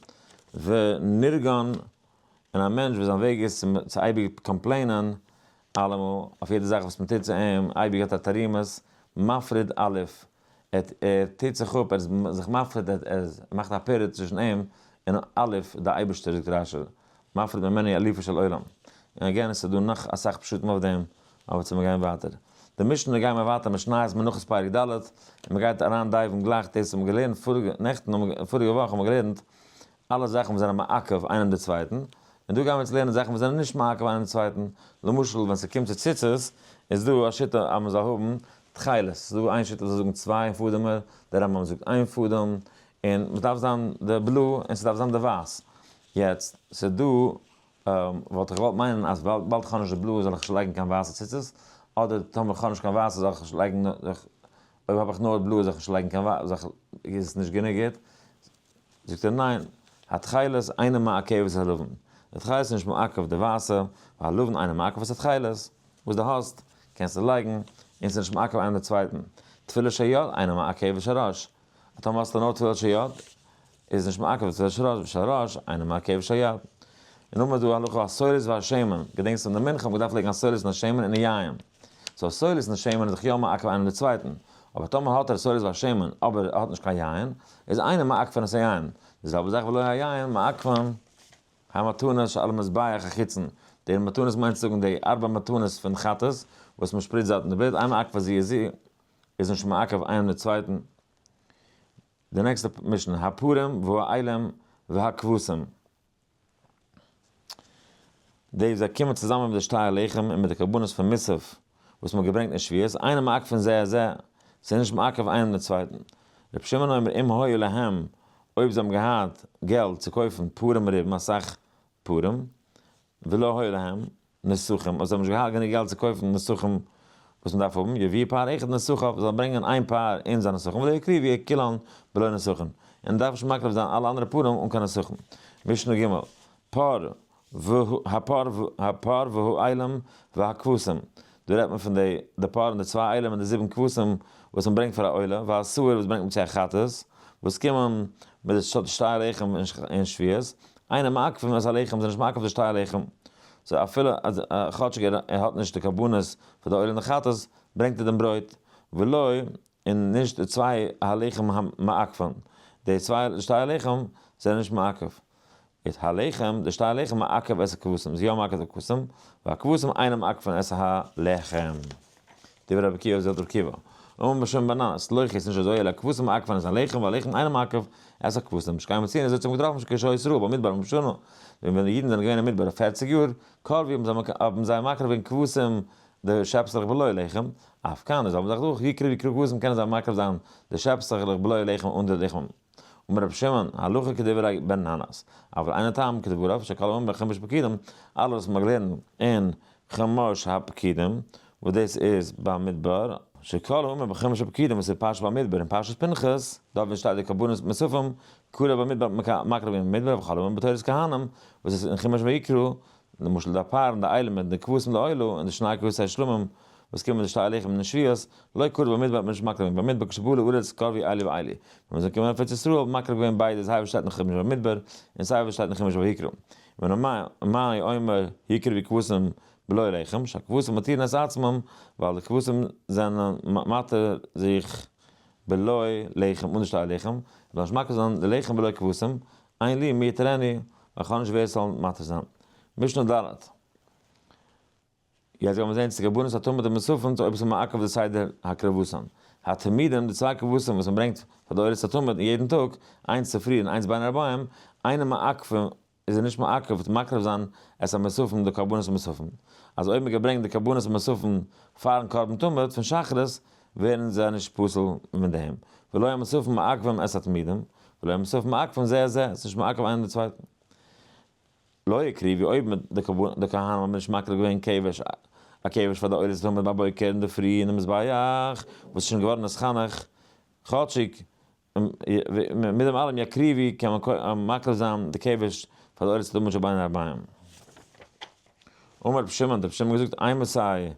ונרגן, און א מענטש וואס זיין וועג איז צו אייביג complain ען אלעמאל אויף יעדע זאך וואס מען טוט צו אים, אייביג האט ער תרעומות, מפריד אלוף, ער טוט זיך אפ, ער איז זיך מפריד, ער מאכט א פירוד צווישן אים און אלוף, די אייבערשטער זאגט רשי, מפריד ממנו אלופו של עולם. און again עס איז דא נאך אסאך פשטים אויף דעם, אבער צו מיר גייען ווייטער. די משנה גייען מיר ווייטער משניות מנחות פרק ד', און מען גייט אריין dive ן גלייך דאס האבן מיר געלערנט פאריגע נעכטן האבן פאריגע וואך האבן מיר געלערנט אלע זאכן וואס זענען מעכב איינעם די צווייטן, און דא גייען מיר יעצט לערנען זאכן וואס זענען נישט מעכב איינעם די צווייטן, למשל ווען ס'קומט צו ציצית איז דא א שיטה אז מען זאל האבן תכלת, ס'איז דא איין שיטה וואס זאל זאגן צוויי פאדעמער, דער רמב"ם זאגט איין פאדעם, און מ'דארף זיין די בלוי און ס'דארף זיין די ווייס, יעצט ס'איז דא וואלט איך געוואלט מיינען אז וויבאלד איך האב נישט די בלויע זאל איך נישט לייגן קיין ווייסע ציצית, אדער טאמער איך האב נישט קיין ווייסע זאל איך נישט לייגן, אויב האב איך נאר בלויע זאל איך נישט לייגן קיין ווייסע, איז עס נישט גענוג גוט? זאגט ער ניין, התכלת אינה מעכבת הלבן, די תכלת איז נישט מעכב די ווייסע, והלבן אינו מעכב את התכלת, וואס דו האסט קענסטו לייגן, און ס'איז נישט מעכב איינעם די צווייטן, תפילין של יד אינה מעכבת של ראש, טאמער האסטו נאר תפילין של יד, איז נישט מעכב תפילין של ראש, ושל ראש אינו מעכב של יד. און נאכדעם איז דא הלכה הסולת והשמן, געדענקסט אין די מנחה האט מען געדארפט לייגן הסולת און השמן און יין. so הסולת און השמן איז דאך יא מעכב איינעם די צווייטן, אבער טאמער האט ער סולת והשמן אבער ער האט נישט קיין יין, איז אינו מעכבין את היין. די זעלבע זאך ולא היין מעכבין המתנות שעל המזבח החיצון, די מתנות מיינט צו זאגן די ארבע מתנות פון חטאת וואס מען שפריצט דארט אין די בלוט, אינו מעכב זו את זו, איז נישט מעכב איינעם די צווייטן. די נעקסטע משנה, הפרים והאילים והכבשים. די זיי קומען צוזאמען מיט די שתי הלחם און מיט די קרבנות פון מוסף וואס מ'האט געברענגט אין שבועות, אינו מעכבין זה את זה, ס'איז נישט מעכב איינעם דעם צווייטן. רבי שמעון אומר אם היו להם, אויב זיי האבן געהאט געלט צו קויפן פרים רבים, אסאך פרים, ולא היו להם, נסכים, אויב זיי האבן נישט געהאט גענוג געלט צו קויפן נסכים וואס מען דארף האבן, יביאו פר אחד נסכיו, זאל ברענגען איין פר און זיין נסכים, ולא יקריבו כולן בלא נסכים, און דארף נישט מקריב זיין אלע אנדערע פרים אן קיין נסכים. משנה ג', פר והפר הפר והאילים והכבשים, דא רעדט מען פון די די פר און די צוויי אילים און די זיבן כבשים וואס מען ברענגט פאר א עולה, והשעיר וואס ברענגט מען צו א חטאת, וואס קומען מיט די שתי הלחם אין שבועות, אינן מעכבין את הלחם זענען נישט מעכב די שתי הלחם, so אפילו אז כאטשיג ער האט נישט די קרבנות פאר די עולה און די חטאת, ברענגט ער דעם ברויט, ולא, און נישט די צוויי הלחם המעכבין, די צוויי שתי הלחם זענען נישט מעכב. איז הלחם, די שתי הלחם מעכב את הכבשים, איז יא מעכב די כבשים, והכבשים אינם מעכבין את הלחם. דברי רבי עקיבא זאגט רבי עקיבא. אמר משום בן ננס, לא הכי, ס'נישט אזוי, אלא הכבשים מעכבין את הלחם, והלחם אינו מעכב את הכבשים. שכן מצינו אזוי האט זיך געטראפן שכשהיו ישראל במדבר ארבעים שנה, ווען די אידן זענען געווען אין מדבר פערציג יאר, קרבו האבן זיי מקריב געווען כבשים די שעפסלעך בלא לחם, אף כאן איז האבן זיך דאך יקריבו כבשים קענען זיי מקריב זיין די שעפסלעך בלא לחם אן די לחם. אמר רבי שמעון, הלכה כדברי בן ננס, אבל אין הטעם כדבריו שכל האומר בחומש פקודים, אלעס וואס מ'האט געלערנט אין חומש הפקודים. וואס דאס איז במדבר, שכל האמור בחומש הפקודים וואס איז פרשת במדבר און פרשת פנחס, דארט ווי שטייט די קרבנות מוספים, קרא במדבר מקריב געווען במדבר, וכל האמור בתורת כהנים, וואס איז אין חומש ויקרא, למשל די פר און די אילים מיט די כבשים די עולה און די שני כבשי שלמים וואס קומען מיט די שתי לחם און די שבועות, לא קרא במדבר האט מען נישט מקריב געווען במדבר כשבאו לארץ קרבו אלו ואלו. ווען מען איז געקומען אויף ארץ ישראל האט מען מקריב געווען ביידע סיי וואס שטייט אין חומש במדבר און סיי וואס שטייט אין חומש ויקרא. ומה אומר יקרבו כבשים בלא לחם, שהכבשים מתירין את עצמם, ווייל די כבשים זענען מתיר זיך בלא לחם אן די שתי לחם, זאל נישט מקריב זיין די לחם בלא כבשים, אין לי מי יתרני, ווייל איך האב נישט ווער עס זאל מתיר זיין. משנה ד'. יעצט גיימיר זעהן צו קרבנות התמיד המוספים צו אויב עס איז מעכב די סדר הקרבתן. התמידים, די צוויי כבשים וואס מען ברענגט פאר די עולת התמיד יעדן טאג, איינס צופרי און איינס בין הערביים, אינם מעכבים איז ער נישט מעכב צו מקריב זיין את המוספים די קרבנות המוספים, אז אויב מען געברענגט די קרבנות המוספים פארן קרבן תמיד פון שחרית ווערן זיי נישט פסול מיט דעם, ולא המוספים מעכבים את התמידים, ולא המוספים מעכבים זה את זה, עס איז נישט מעכב איינער די צווייטן. לא יקריבו אויב די כהנים האבן נישט מקריב געווען כבש א כבש פאר די עולת התמיד בבוקר אינדערפרי אינעם מזבח וואס איז שוין געווארן נתחנך, כאטשיג מיט דעם אלעם יקריבו קען מען מקריב זיין די כבש פאר די עולת התמיד שבין הערביים. אמר רבי שמעון, האט רבי שמעון געזאגט, אימתי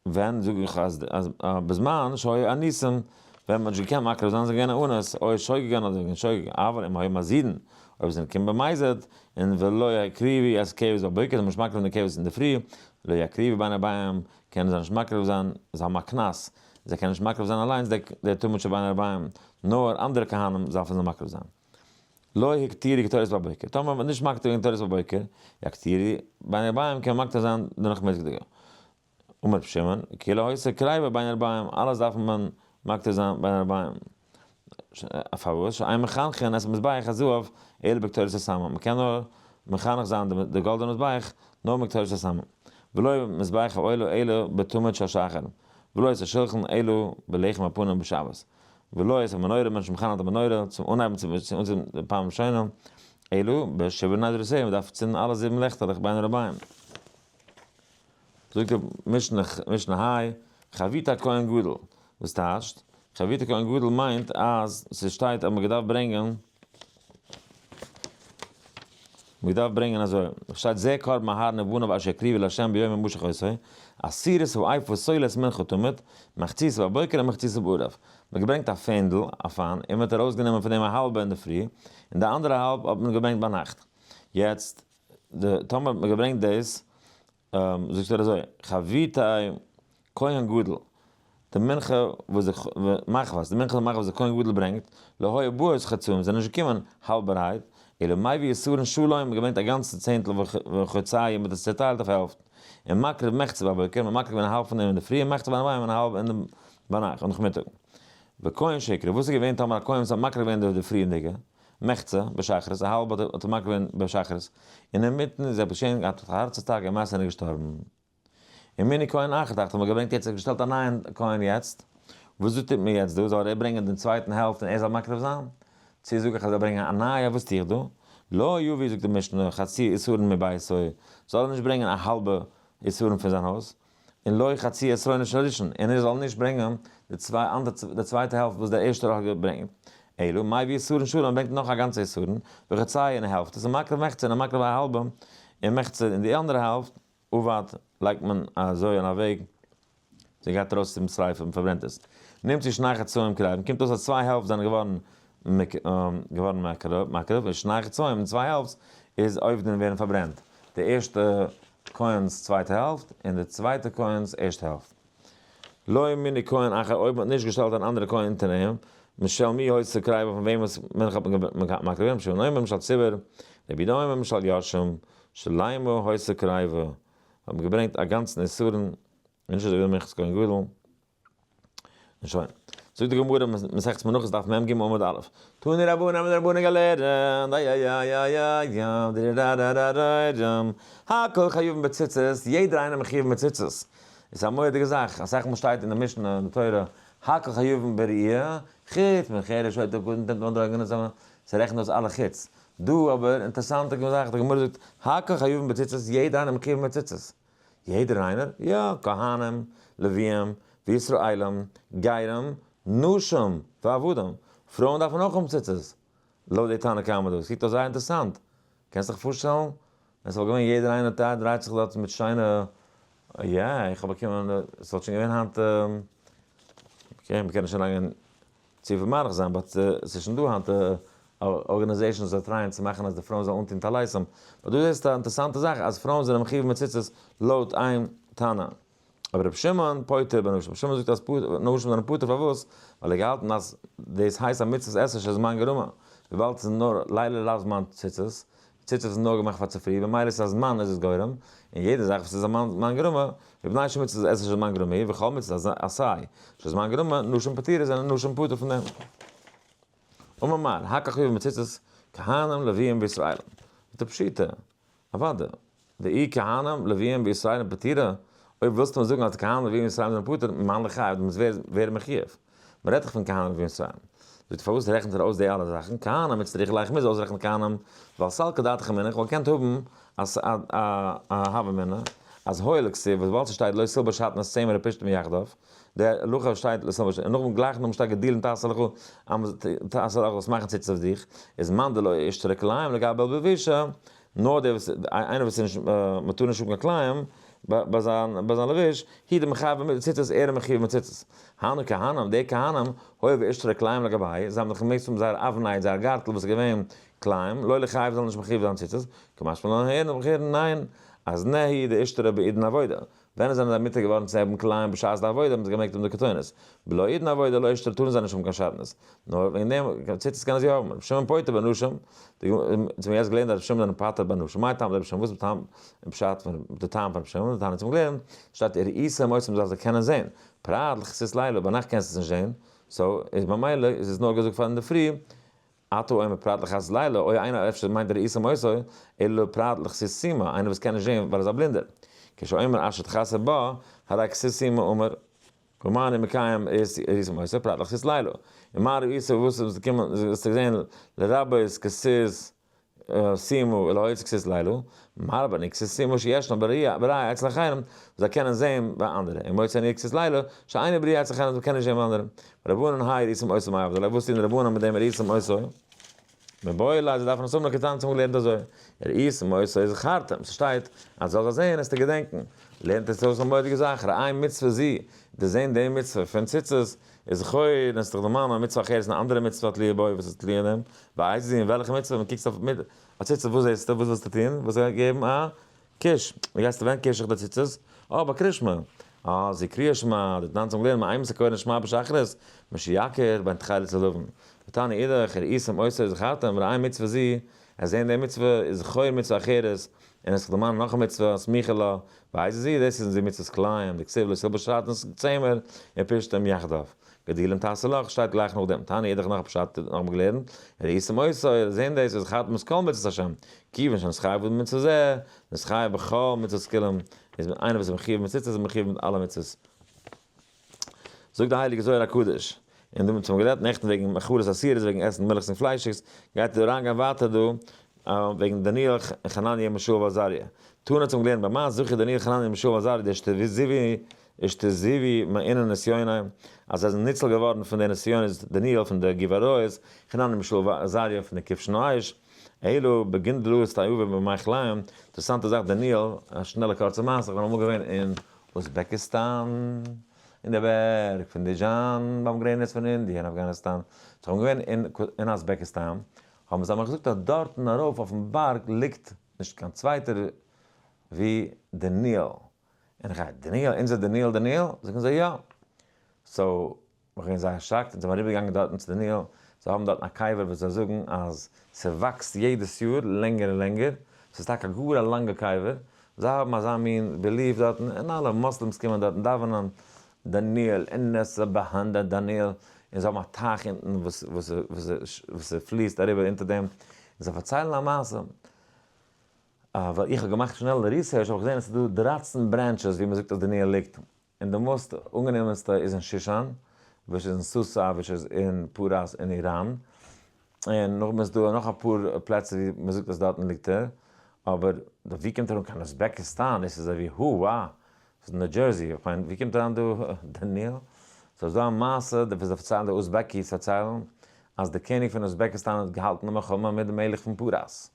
ווען זאג איך אז בזמן שהיו אנוסים, ווען מ'האט נישט געקענט מקריב זיין זענען געווען אנוס, או שוגגין אדער געווען שוגג, אבל אם היו מזידין, אויב זענען געקומען במזיד, און ולא יקריבו את כבש בבוקר, זיי האבן נישט מקריב געווען די כבש אינדערפרי, לא יקריבו בין הערביים, קענען זיי נישט מקריב זיין, זיי האבן א קנס, זיי קענען נישט מקריב זיין אליינס די תמיד שבין הערביים, נאר אנדערע כהנים דארפן זיי מקריב זיין. לא הקטירו קטורת בבוקר, טאמער מ'האט נישט מקטיר געווען קטורת בבוקר, יקטירו בין הערביים קען מען מקטיר זיין די נאכמיטאג'דיגע. אמר רבי שמעון, כולה היתה קריבה בין הערביים, אלעס דארף מען מקטיר זיין בין הערביים. פארוואס? שאין מחנכין את מזבח הזהב אלא בקטורת הסמים, מ'קען נאר מחנך זיין די גאלדענע מזבח נאר מיט קטורת הסמים. ולא מזבח העולה אלא בתמיד של שחר, ולא את השלחן אלא בלחם הפנים בשבת, ולא את המנורה, מען איז נישט מחנך די מנורה צום אנהייבן צו אנצינדן די פעם ראשונה, אלא בשבעה נרותיה, מען דארף צינדן אלע זיבן לעכטעלעך בין הערביים. זאגט די משנה, משנה ה', חבית כהן גדול, וואס טייטשט? חבית כהן גדול מיינט אז ס'שטייט אז מ'האט געדארפט ברענגען, מ'האט געדארפט ברענגען אזוי, שטייט זה קרבן אהרן ובניו אשר יקריבו לה' ביום המשח אותו, עשירית האיפה סולת מנחה תמיד, מחצית בבוקר ומחצית בערב. מ'האט געברענגט א פענדל, א פאן, און מ'האט ארויסגענומען פון דעם א האלבע אינדערפרי, און די אנדערע האלב האט מען געברענגט ביינאכט. יעצט, די טאמער האט מען געברענגט דאס, זאגט ער אזוי, חביתי כהן גדול, די מנחה וואס די מחבת, די מנחה מחבת וואס די כהן גדול ברענגט, לא היו באות חצאים, זענען נישט געקומען האלבערהייט, אלא מביא עשרון שלם, מען געברענגט א גאנצע צענטל וחצאי, מען האט עס צעטיילט אויף העלפט, און מקריב מחצה בבוקר, מען מקריב געווען א האלב פון דעם אינדערפרי און מחצה ביינאכט און א האלב אין די ביינאכט נאכמיטאג. וכהן שהקריב, וואס איז געווען טאמער א כהן וואס האט מקריב געווען די פריערדיגע? מחצה בשחרית, א האלב האט ער מקריב געווען בשחרית, און אינמיטן איז ער געשען געהאט א הארץ אטאקע און מעשה איז געשטארבן. און מיני כהן אחר דאכט האט מען געברענגט יעצט ער האט געשטעלט א נייעם כהן יעצט, וואס דא טוט מען יעצט דא, זאל ער ברענגען דעם צווייטן העלפט און ער זאל מקריב זיין? צו זאג איך אז ער זאל ברענגען א נייע, וואס טו איך דא? לא יביא זאגט די משנה חצי עשרון מביתו, זאל ער נישט ברענגען א האלבע עשרון פון זיין הויז, און לא חצי עשרונו של ראשון, און ער זאל נישט ברענגען די צוויי אנדערע די צווייטע העלפט וואס דער ערשטער האט געברענגט, אלא מביא עשרון שלם, ברענגט נאך א גאנצע עשרון, וחצאי און העלפט, עס איז מקריב מחצה און מקריב א האלבע, און מחצה און די אנדערע העלפט, אבד, לייגט מען אזוי אין א וועג, זי גייט ארויס צום שריפה און פארברענט עס. נמצאו שני חצאים קריבין, קומט אויס אז צוויי העלפט זענען געווארן געווארן מקריב, און שני חצאים, און צוויי העלפט איז אובדין ווערן פארברענט. די ערשטע כהן'ס צווייטע העלפט, און די צווייטע כהן'ס ערשטע העלפט. לא מינו כהן אחר, אויב מ'האט נישט געשטעלט אן אנדערע כהן אונטער אים, משל מי היתה קריבה פון וועמענס מנחה האט מען מקריב געווען, רבי שמעון אומר משל ציבור, רבי יהודה אומר משל יורשים, שלימה היתה קריבה, האט מען געברענגט א גאנצן עשרון, און נישט אזוי ווי מנחת כהן גדול. און שוין. זאגט די גמרא מסכת מנחות דף מ ג עמוד א', תנו רבנן האבן די רבנן געלערנט, הכל חייבין בציצית, יעדער איינער מחויב מיט ציצית. איז א מורא'דיגע זאך, אסאך מאל שטייט אין די משנה אין די תורה, הכל חייבין בראייה, חוץ מחרש שוטה וקטן טומטום מדרגה און אזוי, ס'רעכנט אויס אלע חוץ. דא אבער, אינטערעסאנטע זאך, די גמרא זאגט, הכל חייבין בציצית, יעדער איינער מחויב מיט ציצית. יעדער איינער? יא, כהנים, לוויים, וישראלים, גרים, נשים, ועבדים. פרויען דארפן אויך האבן ציצית. לויט די תנא קמא דא. עס קוקט אויס זייער אינטערעסאנט. קענסט זיך פארשטעלן ווען ס'וואלט געווען יעדער איינער דא דרייט זיך דארט מיט שיינע, יא, איך האב באקומען, ס'וואלט שוין געווען היינט, okay, מ'קען נישט אריינגיין צופיל מאריך זיין, but ס'איז שוין דא היינט organizations וואס try ען צו מאכן אז די פרויען זאלן אנטון טליתים. but דא זעסטו א אינטערעסאנטע זאך אז פרויען זענען מחיוב מיט ציצית לויט איין תנא. אבער רבי שמעון פוטר בנשים, רבי שמעון זאגט אז נשים זענען פטור פארוואס? ווייל ער האט געהאלטן אז דאס הייסט א מצוות עשה שהזמן גרמא, וויבאלד ס'איז נאר לילה לאו זמן ציצית, ציצית איז נאר געמאכט פאר צופרי במילא ס'איז א זמן איז עס גורם, און יעדע זאך וואס איז א זמן גרמא, מפני שמצוות עשה שהזמן גרמא היא, וכל מצוות עשה שהזמן גרמא, נשים פטורות זענען נשים פטור פון דעם. אמר מר, הכל חייבין בציצית, כהנים, לוויים וישראלים. דפשיטא. אוודאי. דאי כהנים, לוויים וישראלים פטירה, אויב ווילסטו מיר זאגן אז די כהנים, לוויים און ישראלים זענען פטור, מאן לחייב, דו מוזט ווערן מחיוב. מען רעדט דאך פון כהנים, לוויים און ישראלים. זאגט ער פארוואס רעכנט ער אויס די אלע זאכן? כהנים איצטריך ליה, איך מוז אויסרעכענען כהנים, ווייל סלקא דעתך אמינא, איך וואלט געקענט האבן א הוה אמינא, אז הואיל וכתיב, וויבאלד ס'שטייט לא תלבש שעטנז צמר ופשתים יחדיו, די הלכה שטייט לא תלבש, און נאכדעם גלייך נאכדעם שטייט גדילים תעשה לך, תעשה לך זאלסט מאכן ציצית אויף דיך, איז מאן דלא אישתרי כלאים לגבי בלבישה, נאר דער וואס, איינער וואס איז נישט, מען טאר נישט האבן קיין כלאים ביי זיין ביי זיין לבוש, הוא דמחייב מיט ציצית, ער איז מחיוב מיט ציצית. הני כהנים, די כהנים, הואיל ואישתרי כלאים לגבייהו, זיי האבן דאך געמעגט האבן זייער אבנט, זייער גארטל וואס איז געווען כלאים, לא ליחייב זאלן נישט מחיוב זיין ציצית, קמשמע לן הערן און הערן ניין, אז נהי דאישתרי בעידן עבודה, ווען זענען זיי מותר געווארן צו האבן כלאים בשעת די עבודה האבן זיי געמעגט האבן די כתונת, בלא עידן עבודה לא אישתרי טארן זיי נישט האבן קיין שעטנז, נאר וועגן דעם ציצית קענען זיי האבן, רבי שמעון פוטר בנשים, די גמ' אונז האבן יעצט געלערנט אז רבי שמעון זענען פטר בנשים, מאי טעמא דרבי שמעון וואס איז די טעם און פשט פון די טעם פון רבי שמעון, די תנא צום געלערנט, שטייט וראיתם אותו מ'זאל זיי קענען זען, פרט לכסות לילה, ביינאכט קענסטו עס נישט זען, so איז ממילא איז עס נאר געזאגט פאר אינדערפרי, אתה אומר פרט לכסות לילה, אוי איינער אפשר מיינט וראיתם אותו, אלא פרט לכסות סומא, איינער וואס קען נישט זען ווייל ער איז א בלינדער. כשאומר אשר תכסה בה, הרי כסות סומא אמור, ומה אני מקיים וראיתם אותו, פרט לכסות לילה. ומה ראית וואס איז געקומען וואס האסטו געזען לרבות כסות סומא ולהוציא כסות לילה, מרבה אני כסות סומא שישנה בראיה אצל אחרים, וואס זיי קענען זען ביי אנדערע, און מוציא אני כסות לילה, שאינה בראיה אצל אחרים, וואס מ'קען נישט זען ביי אנדערע. רבנן האי וראיתם אותו מאי עבדי ליה, וואס טוען די רבנן מיט דעם וראיתם אותו? מיבעי ליה, זיי דארפן עס האבן לכדתניא צום געלערנט אזוי, וראיתם אותו וזכרתם, ס'שטייט אז זאלסט זיי זען וועסטו געדענקן, לערנט עס אויס א מורא'דיגע זאך, ראה מצוה זו, די זען די מצוה פון ציצית, איז זכור, און עס איז דאך דערמאנען א מצוה אחרת און א אנדערע מצוה התלויה בו וואס איז תלוי אין דעם, ואיזו זו און וועלכע מצוה, ווען קוקסט אויף מיט א ציצית וואס זעסטו, וואס ווילסטו טון, וואס געבן א קוש, ווי גייסטו ווען קוש איך די ציצית, אה ביי קריאת שמע, אה זו קריאת שמע, דתנן צום געלערנט מאימתי קורין שמע בשחרית, משיכיר בין תכלת ללבן, ותניא אידך, וראיתם אותו וזכרתם, ראה מצוה זו, עס זען די מצוה איז זכור מצוה אחרת, און עס זיך דערמאנען נאך א מצוה, הסמוכה לה, ואיזו זו, דאס איז די מצוות כלאים, דכתיב לא תלבש שעטנז צמר ופשתים יחדיו. גדילים תעשה לך, שטייט גלייך נאך דעם. תניא אידך נאך א פשט נאכאמאל געלערנט, וראיתם אותו, זען דאס וזכרתם את כל מצוות השם, כיוון שנתחייב במצוה זה, נתחייב בכל מצוות כולם, איז איינער וואס איז מחיוב מיט ציצית איז מחיוב מיט אלע מצוות. זאגט די הייליגע זוהר הקדוש, און דא האבן מיר גערעדט נעכטן וועגן מאכלות אסורות וועגן עסן מילכס און פליישיגס, גייט ער אריינגיין ווייטער דא וועגן דניאל חנניה מישאל ועזריה. תנא צום געלערנט במה זכו דניאל חנניה מישאל ועזריה דאשתזיבי אשתזיבי מאינון נסיוני, אז זיי זענען ניצול געווארן פון די נסיונות, דניאל פון די גוב אריות, חנניה מישאל ועזריה פון די כבשן האש, אלא בגונדלאות תיעובה במי כלאים, אינטערעסאנטע זאך דניאל, א שנעלע קורצע מעשה, איך בין אמאל געווען אין אוזבעקיסטאן, אין די בערג פון דיזשאן ביים גרעניץ פון אינדיע און אפגאניסטאן, סאו כ'בין געווען אין אוזבעקיסטאן, האבן זיי מיר געזאגט אז דארטן ארויף אויפן בארג ליגט נישט קיין צווייטער ווי דניאל, און איך גיי, דניאל? אונזער דניאל דניאל? זאגן זיי יא. so איך בין זייער shocked, אונז זעמיר אריבערגעגאנגען דארטן צו דניאל, זיי האבן דארטן א קבר וואס זיי זאגן אז ס'וואקסט יעדעס יאר לענגער און לענגער, ס'איז טאקע גאר א לאנגע קבר, זיי האבן אזא מין belief דארטן, און אלע מוסלימס קומען דארטן דאווענען, דניאל, אינעסע בהנדע דניאל, און זיי האבן א טייך אונטן וואס וואס וואס ס'פליסט אריבער אונטער דעם, און זיי פארציילן א מעשה, ווייל איך האב געמאכט שנעל research האב איך געזען אז ס'איז דא 13 branches ווי מ'זאגט אז דניאל ליגט, און די most אנגענומענסטע איז אין שושן, וואס איז אין סוסא, וואס איז אין פרס אין איראן, און נאכדעם איז דא נאך אפאר פלעצער ווי מען זאגט אז דארטן ליגט ער. אבער ווי קומט ער אן קיין אוזבעקיסטאן? דאס איז אזוי ווי הו וואה, ס'איז ניו דזשערסי, איך מיין ווי קומט אריין דא דניאל? סאיז דא א מעשה די וואס פארציילן די אוזבעקיס פארציילן אז די קעניג פון אוזבעקיסטאן האט געהאלטן א מלחמה מיט די מלך פון פרס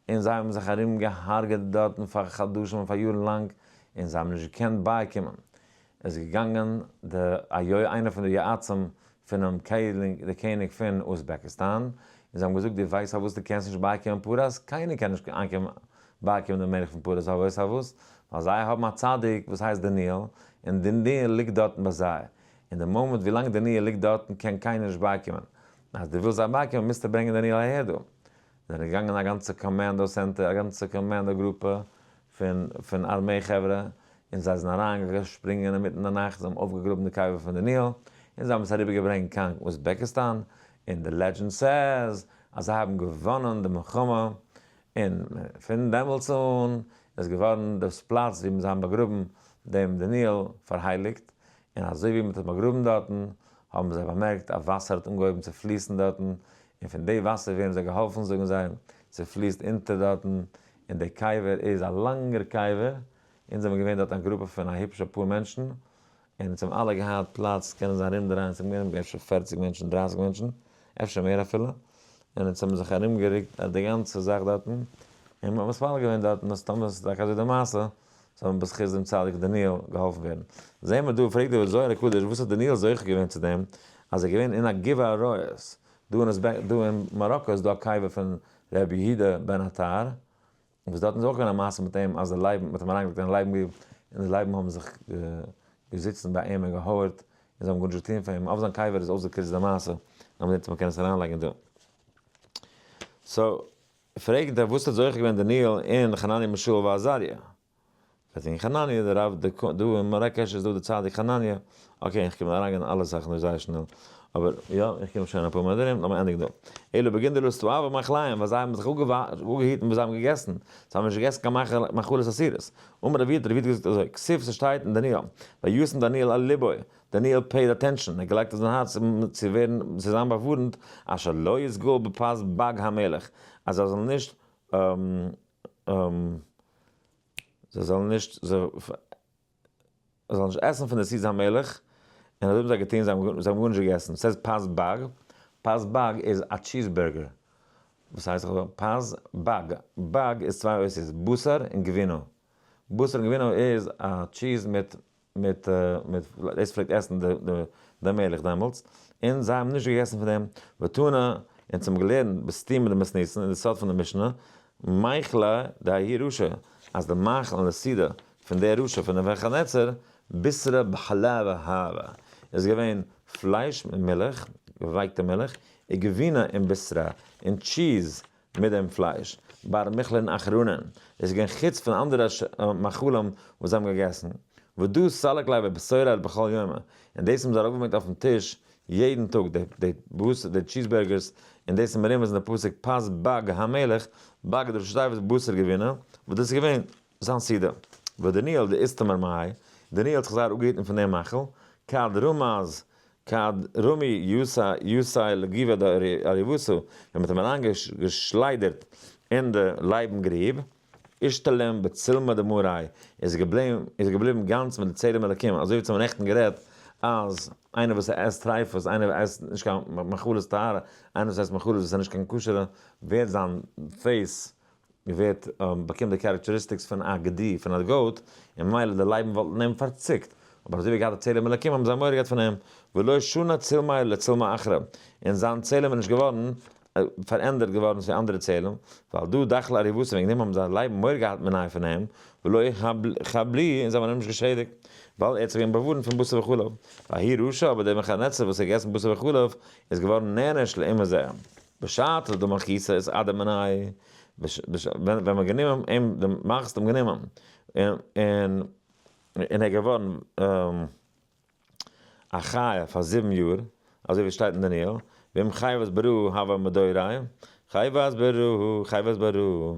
און זיי האבן זיך ארום געהארגעט דארטן פאר חדשים און פאר יארן לאנג און זיי האבן נישט געקענט בייקומען איז געגאנגען די א יו איינער פון די יועצים פונעם קעניג די קעניג פון אוזבעקיסטאן און זיי האבן געזאגט דו ווייסט פארוואס דו קענסט נישט בייקומען פרס? קיינער קען נישט בייקומען דעם מלך פון פרס פארוואס פארוואס? ווייל זיי האבן א צדיק וואס הייסט דניאל און דניאל ליגט דארטן ביי זיי און די מאמענט ווילאנג דניאל ליגט דארטן קען קיינער נישט בייקומען אז דו ווילסט זיי בייקומען מוזטו ברענגען דניאל אהער דא זענען געגאנגען א גאנצע commando center, א גאנצע commando גרופע פון פון ארמעי חברה, און זיי זענען אריין געשפרינגען אינמיטן די נאכט, זיי האבן אויפגעגראבן די קבר פון דניאל, און זיי האבן עס אריבער געברענגט קיין אוזבעקיסטאן, און די legend says אז זיי האבן געוואנען די מלחמה, און פון דעמאלטס אן איז געווארן דאס פלאץ ווי זיי האבן באגראבן דעם דניאל פארהייליגט, און אזוי ווי מען האט אים באגראבן דארטן, האבן זיי באמערקט אז וואסער האט אנגעהויבן צו פליסן דארטן, און פון די וואסער ווערן זיי געהאלפן, זאגן זיי, ס'פליסט אונטער דארטן, און דער קבר איז א לאנגער קבר, אונז זעמיר געווען דארט א גרופע פון א היפשע פאר מענטשן, און אונז האבן אלע געהאט פלאץ קענען זיך ארומדרייען, ס'זענען געווען אפשר פערציג מענטשן, דרייסיג מענטשן, אפשר מער אפילו, און אונז האבן זיך ארומגערוקט די גאנצע זאך דארטן, און מ'האט מתפלל געווען דארטן, מסתמא איז טאקע אזוי די מעשה, זאל מען בזכות דעם צדיק דניאל געהאלפן ווערן. זעהן מיר דא, פרעגט דער זוהר הקדוש, וואס האט דניאל זוכה געווען צו דעם, אז ער איז געווען אין א גבעה אריות, דא אין אוזבעק, דא אין מאראקא איז דא א קבר פון ר' יהודה בן עטר, וואס דארטן איז אויך געווען א מעשה מיט אים, אז די לייבן, מען האט אים אריינגעלייגט אין א לייבן גריב, און די לייבן האבן זיך געזיצן ביי אים און געהויערט, און זיי האבן גארנישט געטון פאר אים, אויף זיין קבר איז אויסגעקריצט די מעשה, לאמיר זעהן צו מען קען עס אריינלייגן דא. so, פרעגט ער וואס האט זוכה געווען דניאל און חנניה מישאל ועזריה? פרעגט אים חנניה דער רב דא אין מאראקעש איז דא די צדיק חנניה, okay איך קום אריינגיין אין אלע זאכן דא זייער שנעל, אבער יא איך קום שוין אפאר מינוט ארום, לאמיר ענדיגן דא. אלא בגין דלא אסתאבו במאכליהם ווייל זיי האבן זיך אפגעהיטן וואס זיי האבן געגעסן, זיי האבן נישט געגעסן קיין מאכלות אסורות. אמר רב יהודה, רב יהודה האט געזאגט אזוי, כתיב ס'שטייט אין דניאל, וישם דניאל על לבו, דניאל paid attention, ער האט געלייגט אויף זיין הארץ צו ווערן, צו זיין באווארנט, אשר לא יתגאל בפת בג המלך, אז זיי זאלן נישט, זיי זאלן נישט, זיי זאלן נישט עסן פון די סעודת המלך, און אזוי האבן זיי געטון, זיי האבן גארנישט געגעסן. ס'הייסט פת בג, פת בג איז א cheese burger, וואס הייסט פת בג? בג איז צוויי אותיות, בשר און גבינה, בשר און גבינה איז א cheese מיט מיט מיט דאס פלעגט עסן די די מלך דעמאלטס, און זיי האבן נישט געגעסן פון דעם, ותנא, אונז האבן געלערנט בסתימה דמתניתין אין די סוד פון די משנה, מיכלא דההוא רשע, אז די מאכל און די סעודה פון דער רשע פון נבוכדנצר, בישרא בחלבא הוה, איז געווען פלייש מיט מילך, געווייקטע מילך, וגבינה עם בישרא, און cheese מיט דעם פלייש, בר מיכלין אחרינין, דאס איז געווען חוץ פון אנדערע מאכלים וואס זיי האבן געגעסן, ודא סליק ליה בבשורא בכל יומא, און דאס האבן זיי ארויפגעברענגט אויפן טיש יעדן טאג, די בשר, די cheese burgers, און דאס איז מרומז אין די פסוק פת בג המלך, בג איז ראשי תיבות בשר גבינה, וואס דאס איז געווען זיין סעודה. ודניאל דאיסתמר מהאי, דניאל האט זיך זייער אפגעהיטן פון דעם מאכל, כד רמז כד רמי יתיה לגובא דאריותא, ווען מ'האט אים אריינגעשליידערט אין די לייבן גריב, אשתלים בצלמא דמארי, איז ער געבליבן גאנץ מיט די צלם אלקים, אזוי ווי צו האבן נעכטן גערעדט אז איינער וואס עסט טרייפות, איינער וואס עסט נישט קיין מאכלות טהרה, איינער וואס עסט מאכלות וואס איז נישט קיין כשר'ע, ווערט זיין face ווערט באקומט די characteristics פון א גדי, פון א goat, און ממילא די לייבן וואלטן אים פארציקט, אבער אזוי ווי ער געהאט א צלם אלקים האבן זיי מורא געהאט פון אים, ולא שנה צלמיה לצלמא אחרא, און זיין צלם איז נישט געווארן פארענדערט געווארן צו אנדערע צלם, ווייל דא דחלי אריותא וועגן דעם האבן זיי לייבן מורא געהאט מיניה פון אים, ולא חבלוה און זיי האבן אים נישט געשעדיגט, ווייל ער האט זיך געווען באווארנט פון בשר וחלב. וההוא רשע, אבער דער נבוכדנצר וואס האט געגעסן בשר וחלב, איז געווארן נענש לעומת זה. בשעתא דמלכותא אתעדי מיניה, ווען מ'האט גענומען אים, די מלכות האט אים גענומען, און און ער איז געווארן א חיה פאר זיבן יאר, אזוי ווי עס שטייט אין דניאל, ואם חיות ברא הוה מדורי, חיות ברא, חיות ברא.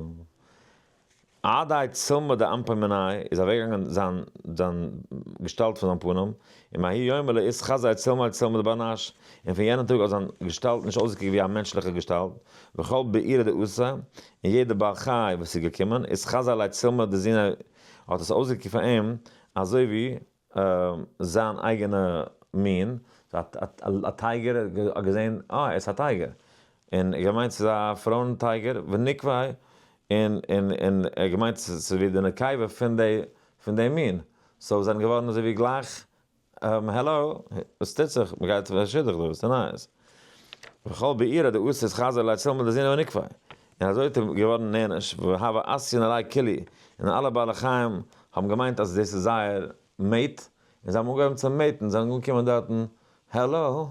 עדי צלמא דאנפי מיניה איז אוועקגעגאנגען זיין זיין געשטאלט פון זיין פנים, און מהאי יומא לא אתחזי צלמיה לצלמא דבר נש, און פון יענעם טאג האט זיין געשטאלט נישט אויסגעקוקט ווי א מענטשליכע געשטאלט, וכל בעירא דאתא, און יעדע בעל חי וואס איז געקומען, אתחזי ליה צלמא דזיניה האט עס אויסגעקוקט פאר אים אזוי ווי זיין אייגענע מין, א tiger האט געזען אה ער איז א tiger, און געמיינט ס'איז א פרויען tiger, ונקבי, און און און ער האט געמיינט ס'איז ווי די נקבה פון די פון די מין, so זענען געווארן אזוי ווי גלייך העלא, וואס טוט זיך, מ'גייט פאר א שידוך דא, וואס איז נייעס? וכל בעירא דאתא אתחזי ליה צלמא דזיניה ונקבי, און אזוי האט ער געווארן נענש, והוו אתיין עליה כולהו, און אלע בעלי חיים האבן געמיינט אז דאס איז זייער mate, און זיי האבן אנגעהויבן צו mate ן, זיי זענען אנגעקומען דארטן, העלא,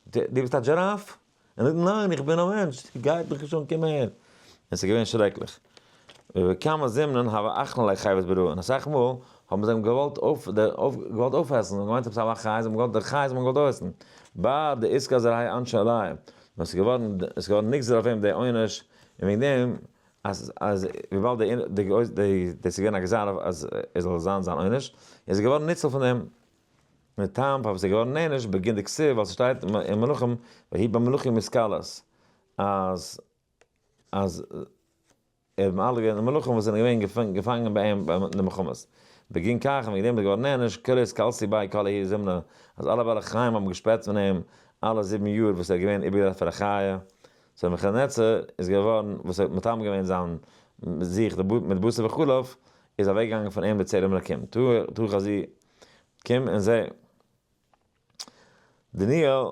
דו ביסט א giraffe? און זאגט ניין איך בין א מענטש, גייט מיך נישט אן קום אהער, און ס'איז געווען שרעקליך. ובכמה זימנין הוו אכלין ליה חיות ברעה, און אסאך מאל האבן זיי אים געוואלט אויף געוואלט אויפעסן, זיי האבן געמיינט עפעס א חי, זיי האבן געוואלט די חיות האבן געוואלט אויפעסן, בר דאתגזר האי עונשא עליה, נאר ס'איז געווארן ס'איז געווארן נגזר אויף אים די עונש, און וועגן דעם אז אז וויבאלד די די דאס איז געווען א גזירה אז ער זאל זיין זיין עונש, איז ער געווארן ניצול פון דעם. מיט טעם פארוואס איז געווארן נענש בגין דכתיב ווייל ס'שטייט אין מלכים ויהי במלכים מתקלס אז אז ער האט מעלה געווען די מלכים וואס זענען געווען געפאנגען ביי אים ביי די מלחמות בגין כך און וועגן דעם איז געווארן נענש כולי אתקלסו ביה כל ההוא זמנא אז אלע בעלי חיים האבן געשפעט פון אים אלע זיבן יאר וואס ער איז געווען איבערגעדרייט פאר א חיה so נבוכדנצר איז געווארן וואס ער האט מטמא געווען זיין זיך מיט בשר וחלב איז אוועקגעגאנגען פון אים בצלם אלקים תא חזי קום און זע. דניאל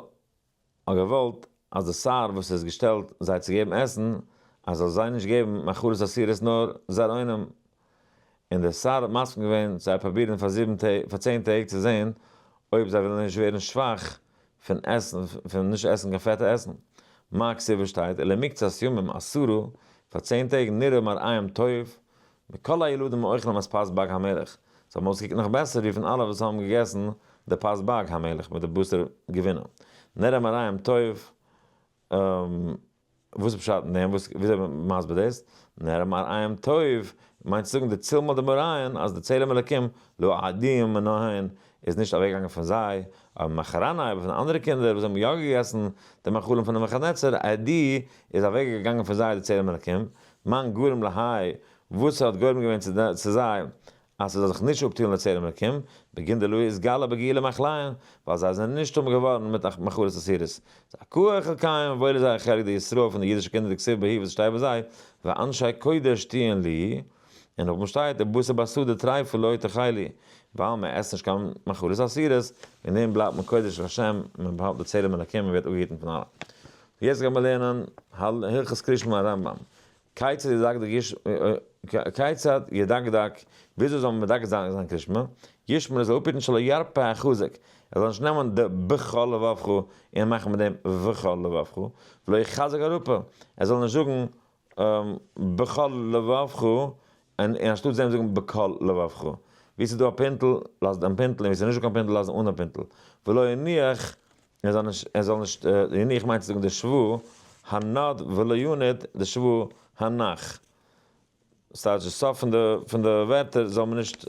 האט געוואלט אז די שר וואס איז געשטעלט זיי צו געבן עסן, אז זאל זיי נישט געבן מאכלות אסורות נאר זרעונים. און דער שר האט מסכים געווען זיי פרובירן פאר זיבן טעג, פאר צען טעג צו זען אויב זיי וועלן נישט ווערן שוואך פון עסן, פון נישט עסן קיין פעטע עסן. מה כתיב וואס שטייט, ולמקצת ימים עשרה, פאר צען טעג נראה מראיהם טוב, מכל הילדים האוכלים את פת בג המלך, זיי האבן אויסגעקוקט נאך בעסער ווי פון אלע וואס האבן געגעסן די פת בג המלך מיט די בשר גבינה. נראה מראיהם טוב, וואס איז פשט אין דעם? וואס וויאזוי איז מען מסביר דאס? נראה מראיהם טוב מיינט צו זאגן די צלמא דמראיהן אז די צלם אלקים לא אעדים מנהן איז נישט אוועקגעגאנגען פון זיי, אבער מאחרני אבער פון אנדערע קינדער וואס האבן יא געגעסן די מאכלים פון נבוכדנצר אעדי איז אוועקגעגאנגען פון זיי די צלם אלקים, מאן גרם להאי, וואס האט גורם געווען צו זיי אז ס'זאל זיך נישט אפטוהן לצלם אלקים, בגין דלא אתגלי בגאולה מאכליהון, ווייל זיי זענען נישט טמא געווארן מיט מאכלות אסורות. זכאה חלקיהם, וואויל איז זייער חלק די ישראל פון די אידישע קינדער דכתיב בהו וואס שטייט ביי זיי, ואנשי קודש תהיון לי, און נאכדעם שטייט ובשר בשדה טריפה לא תאכלו, ווייל מען עסט נישט קיין מאכלות אסורות, וועגן דעם בלייבט מען קודש להשם, מען באהאלט די צלם אלקים און ווערט אפגעהיטן פון אלע. יעצט גיימיר לערנען הלכות קריאת שמע הרמב ם. כיצד ידקדק יש כיצד ידקדק, וויאזוי זאל מען מדקדק זיין זיין קריאת שמע? ישמור ער זאל אפהיטן שלא ירפה החזק, ער זאל נישט נעמען די בכל לבבך און מאכן מיט דעם וכל לבבך, ולא יחזק הרפה, ער זאל נישט זאגן בכל לבבך און אנשטאט דעם זאגן בכל לבבך. ווי ס'איז דא א פינטל, לאז דעם פינטל, און ווי ס'איז נישטא קיין פינטל, לאז אן דעם פינטל. ולא יניח, ער זאל נישט, ער זאל נישט, יניח מיינט צו זאגן די שווא הנד ולא יניד די שווא הנח. ס'טייטש די סוף פון די פון די ווערטער זאל מען נישט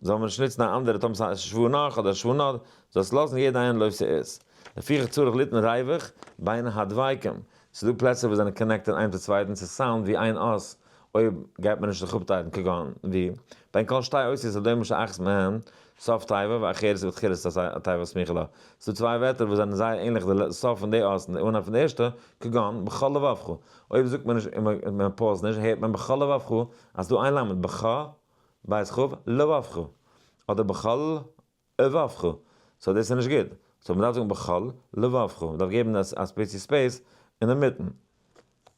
זאל מען נישט נוצן א אנדערע טאמער ס'איז שווא נח אדער שווא נד, זאלסט לאזן יעדע איינער לויט ס'איז. לפיכך צריך ליתן ריווח בין הדבקים, ס'איז דא פלעצער וואס זענען connected איינס צו צווייטן ס'איז sound ווי איין אות אויב גייט מען נישט זיך אפטיילן כגון ווי בין כל שתי אותיות הדומות שאחת מהן סוף תיבה ואחרת בתחילת התיבה הסמוכה לה, ס'איז דא צוויי ווערטער וואס זענען זייער ענליך די סוף פון די אות און די אנהייב פון די ערשטע, כגון בכל לבבך, אויב זאגט מען נישט און מען pause ט נישט הערט מען בכל לבבך אז ס'דא איין למד בך בית כ' לבבך אדער בכל לבבך, so דאס איז נישט גוט, so מ'דארף זאגן בכל לבבך, מ'דארף געבן א ספעציע space אינדערמיטן,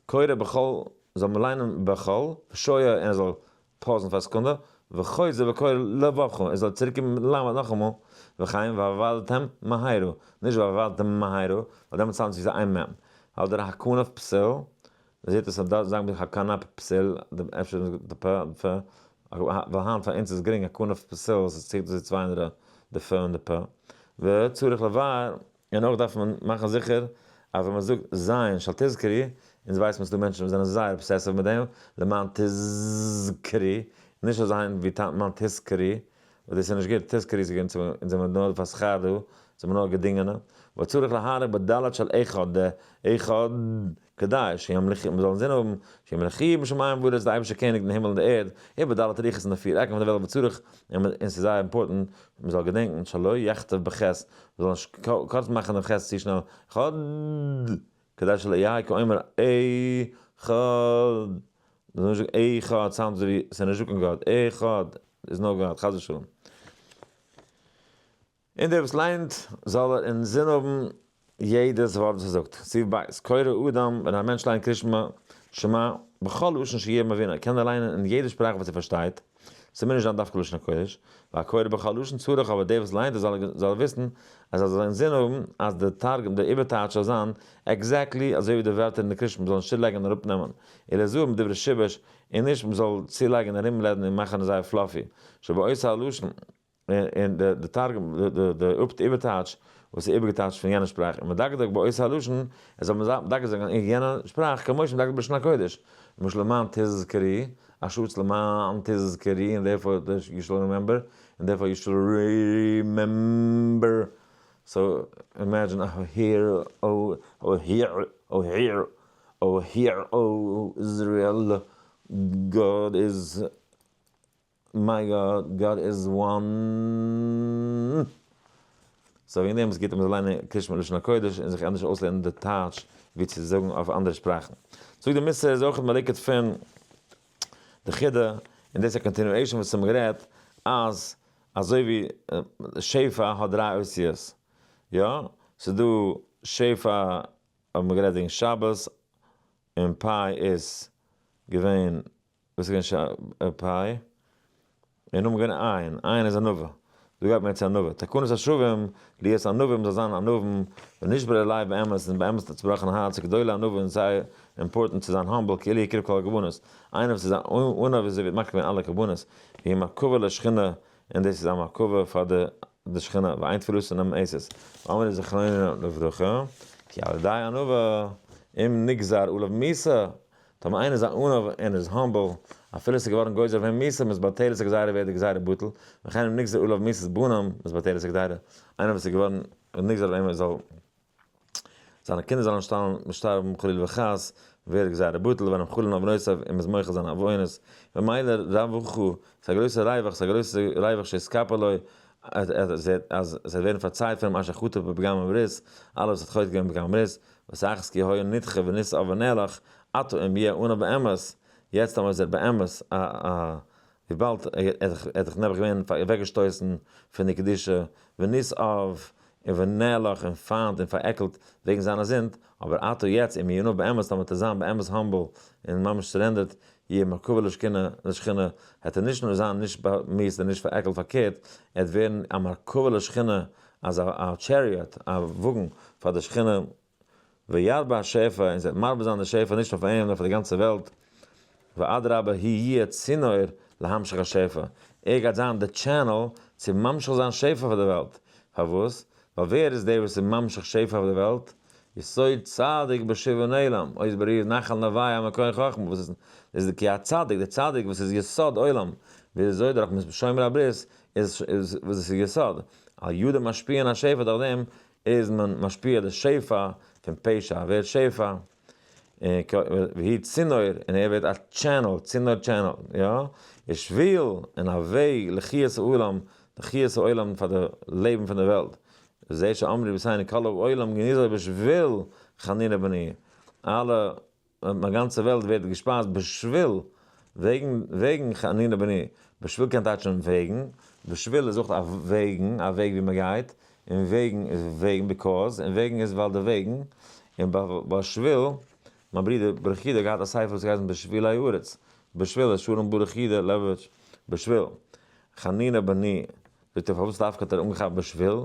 קורא בכל זאל מען ליינען בכל, ושוה און ער זאל pause ן פאר א סעקונדע, וחוזר וקורא לבבך ער זאל צוריק קומען מיטן למד נאכאמאל, וכן והאבדתם מהרה, נישט והאבדתם מהרה, ווייל דעמאלטס sound עס ווי ס'איז איין מ', על דרך הכנף פסיל, מען זעט עס דארט זאגן מיר הכנף פסיל, אפשר די פ פ, ווייל היינט פאר אונז איז גרינג הכנף פסיל, עס איז צוריק צו צוויי אנדערע די פ און די פ. וצריך לבאר, און אויך דארף מען מאכן זיכער אז ווען מען זאגט זיין של תזכרי, אונז ווייסט מען ס'דא מענטשן וואס זענען זייער obsessive מיט דעם, למען תזכרי, נישט אזוי ווי למען תזכרי, וואס דאס איז נישט גוט, תזכרי איז געווען אונז זעמיר נאר פאר שכר דא, זעמיר נאר געדינגענע, וצריך להאריך בדלת של אחד, די אחד, כדי שימליכו, מ'זאל אינזין האבן, שימליכו בשמים ובארץ, די אייבערשטער קעניגט אין הימל און די ערד, ובדלת רוחות אין די פיר עקן פון די וועלט וצריך, און ס'איז זייער important מ'זאל געדענקן, שלא יחטוף בחית, מ'זאל נישט קורץ מאכן דעם חית צו שנעל, אחד, כדי שלא יהא כאומר אחד, מ'זאל נישט זאגן אחד, sound אזוי ווי ס'איז נישטא קיין גאט, אחד איז נאר גאט, חס ושלום. און דער וואס ליינט זאל ער אינזין האבן יעדעס ווארט וואס ער זאגט. סעיף ב', קורא אדם, ווען א מענטש ליינט קריאת שמע, שמע, בכל לשון שיהיה מבינה, קען ער ליינען אין יעדע שפראך וואס ער פארשטייט, ס'מוז נישט זיין דווקא לשון הקודש, והקורא בכל לשון צריך, אבער דער וואס ליינט עס זאל ער וויסן אז ער זאל אינזין האבן אז די תרגום, דער איבערטייטש זאל זיין exactly אזוי ווי די ווערטער אין די קריאת שמע, מ'זאל נישט צולייגן און אראפנעמען, ולהזהר מדברי שיבוש, און נישט מ'זאל צולייגן און ארומרעדן און מאכן עס זייער fluffy, שבאותו הלשון. און די תרגום, די איבערטייטש וואס איז איבערגעטייטשט פון יענע שפראך, און מדקדק באותו הלשון, עס זאל מדקדק זיין אין יענע שפראך, כמו שמדקדק בלשון הקודש, למשל למען תזכרי, א שאץ למען תזכרי, און therefore you shall remember, און therefore you shall remember, so imagine oh hear, oh hear, oh hear, oh hear, oh Israel, God is my God, God is one. So וועגן דעם איז גוט אז מ'זאל ליינען קריאת שמע לשון הקודש און זיך ענדערש אויסלערנען די טייטש ווי צו זאגן אויף אנדערע שפראכן. זאגט די מוסר איז אויך מלוקט פון די חידה, און דאס איז א continuation וואס האבן גערעדט אז אזוי ווי שפע האט דריי אותיות, יא? ס'איז דא שפע האבן מיר גערעדט וועגן שבת, און פיי איז געווען וואס איז געווען פיי? און נאכדעם געווען עין, עין איז ענווה, דא גייט מען צו ענווה, תקנת השבים, להיות ענווים זאל זיין ענווים, ונשבר הלב באמת, און באמת א צובראכענע הארץ, גדולה ענווה און זייער important צו זיין humble, כאילו הקריב כל הקרבנות, איינער וואס איז א ענו איז ווי מקריב געווען אלע קרבנות, והיא מרכבה לשכינה, און דאס איז א מרכבה פאר די שכינה, ואין תפילתו נמאסת, ואמרו זכרונו לברכה, כי על ידי ענווה, אם נגזר עליו מיתה, טאמער איינער איז א עניו און איז humble, אפילו עס איז געווארן גוזר אויף אים מיתה, מתבטלת הגזירה ווערט די גזירה בטל, וכן אם נגזר עליו מיתת בנים, מתבטלת הגזירה, איינער וואס איז געווארן נגזר אויף אים ער זאל זיינע קינדער זאלן שטארבן חלילה וחס, ווערט די גזירה בטל, ונמחלין עוונותיו און מ'איז מוחל זיינע עוונות, ממילא רווחו, ס'איז א גרויסע ריווח, ס'איז א גרויסע ריווח שיתכפר לו, אז עס וועט ווערן פארצייט פון אים אשר חטא בפגם הברית, אלעס וואס האט חוטא געווען בפגם הברית, וסאחס כי היה נדחה ונשא ונעלך, עתה אם יהיה עניו באמת, יעצט טאמער איז ער באמת א א וויבאלד ער האט דאך נעבעך געווען אוועקגעשטויסן פון די קדושה, ונשאב און ונאלח און פיינט און פארעקלט וועגן זיינע זינד, אבער עתה יעצט אם יהיה עניו באמת טאמער וועט ער זיין באמת humble און ממש surrendered, יהיה מרכבה לשכינה, העט ער נישט נאר זיין נישט מיאוס און נישט פארעקלט פארקערט, ער העט ווערן א מרכבה לשכינה, אזא א chariot, א וואגן פאר די שכינה, וירבה השפע, און ס'וועט מרבה זיין די שפע נישט נאר פאר אים נאר פאר די גאנצע וועלט, ואדרבה הוא יהיה צינור להמשך השפע, ער גייט זיין די channel צו ממשיך זיין שפע פאר די וועלט, פארוואס? ווייל ווער איז דער וואס איז ממשיך שפע אויף די וועלט? יסוד צדיק בשבעה נעלם, עוז בריות נחל נביאה מקור חכמה, וואס איז איז די כי הצדיק, די צדיק וואס איז יסוד עולם, ווי אזוי דורך שומר הברית איז וואס איז יסוד, על ידו משפיעין השפע דורך דעם איז מען משפיע די שפע פון פשע ווערט שפע, והוא צינור און ער ווערט א channel, צינור channel, יא, ושביל און א וועג לחיות העולם, די חיות העולם פאר די לעבן פון די וועלט, וזה שאמרו רבותינו כל העולם גנוזו בשביל חנינא בני, אלע מיין גאנצע וועלט ווערט געשפייזט בשביל, וועגן, וועגן חנינא בני, בשביל קען טייטשן וועגן, בשביל איז אויך א וועגן, א וועג ווי מען גייט, און וועגן איז וועגן because, און וועגן איז ווייל די וועגן, און בשביל, מיין ברודער ברוך יודא האט געהאט א ספר וואס האט געהייסן בשבילי הארץ, בשביל איז שלום ברוך יודא לעבאוויטש, בשביל, חנינא בני, זאגט ער פארוואס דווקא האט ער אנגעכאפט בשביל,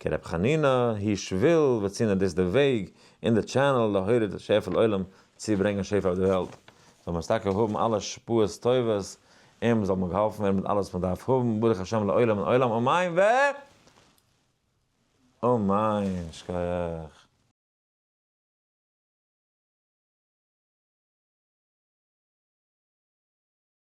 כי ר' חנינא הוא שביל וצינור דאס איז די וועג און די channel להוריד שפע לעולם צו ברענגען שפע אויף די וועלט, זאל מען טאקע האבן אלע שפעות טובות און זאל מען געהאלפן ווערן מיט אלעס וואס מען דארף האבן ברוך השם לעולם און עולם אמן ו אמן שכוח.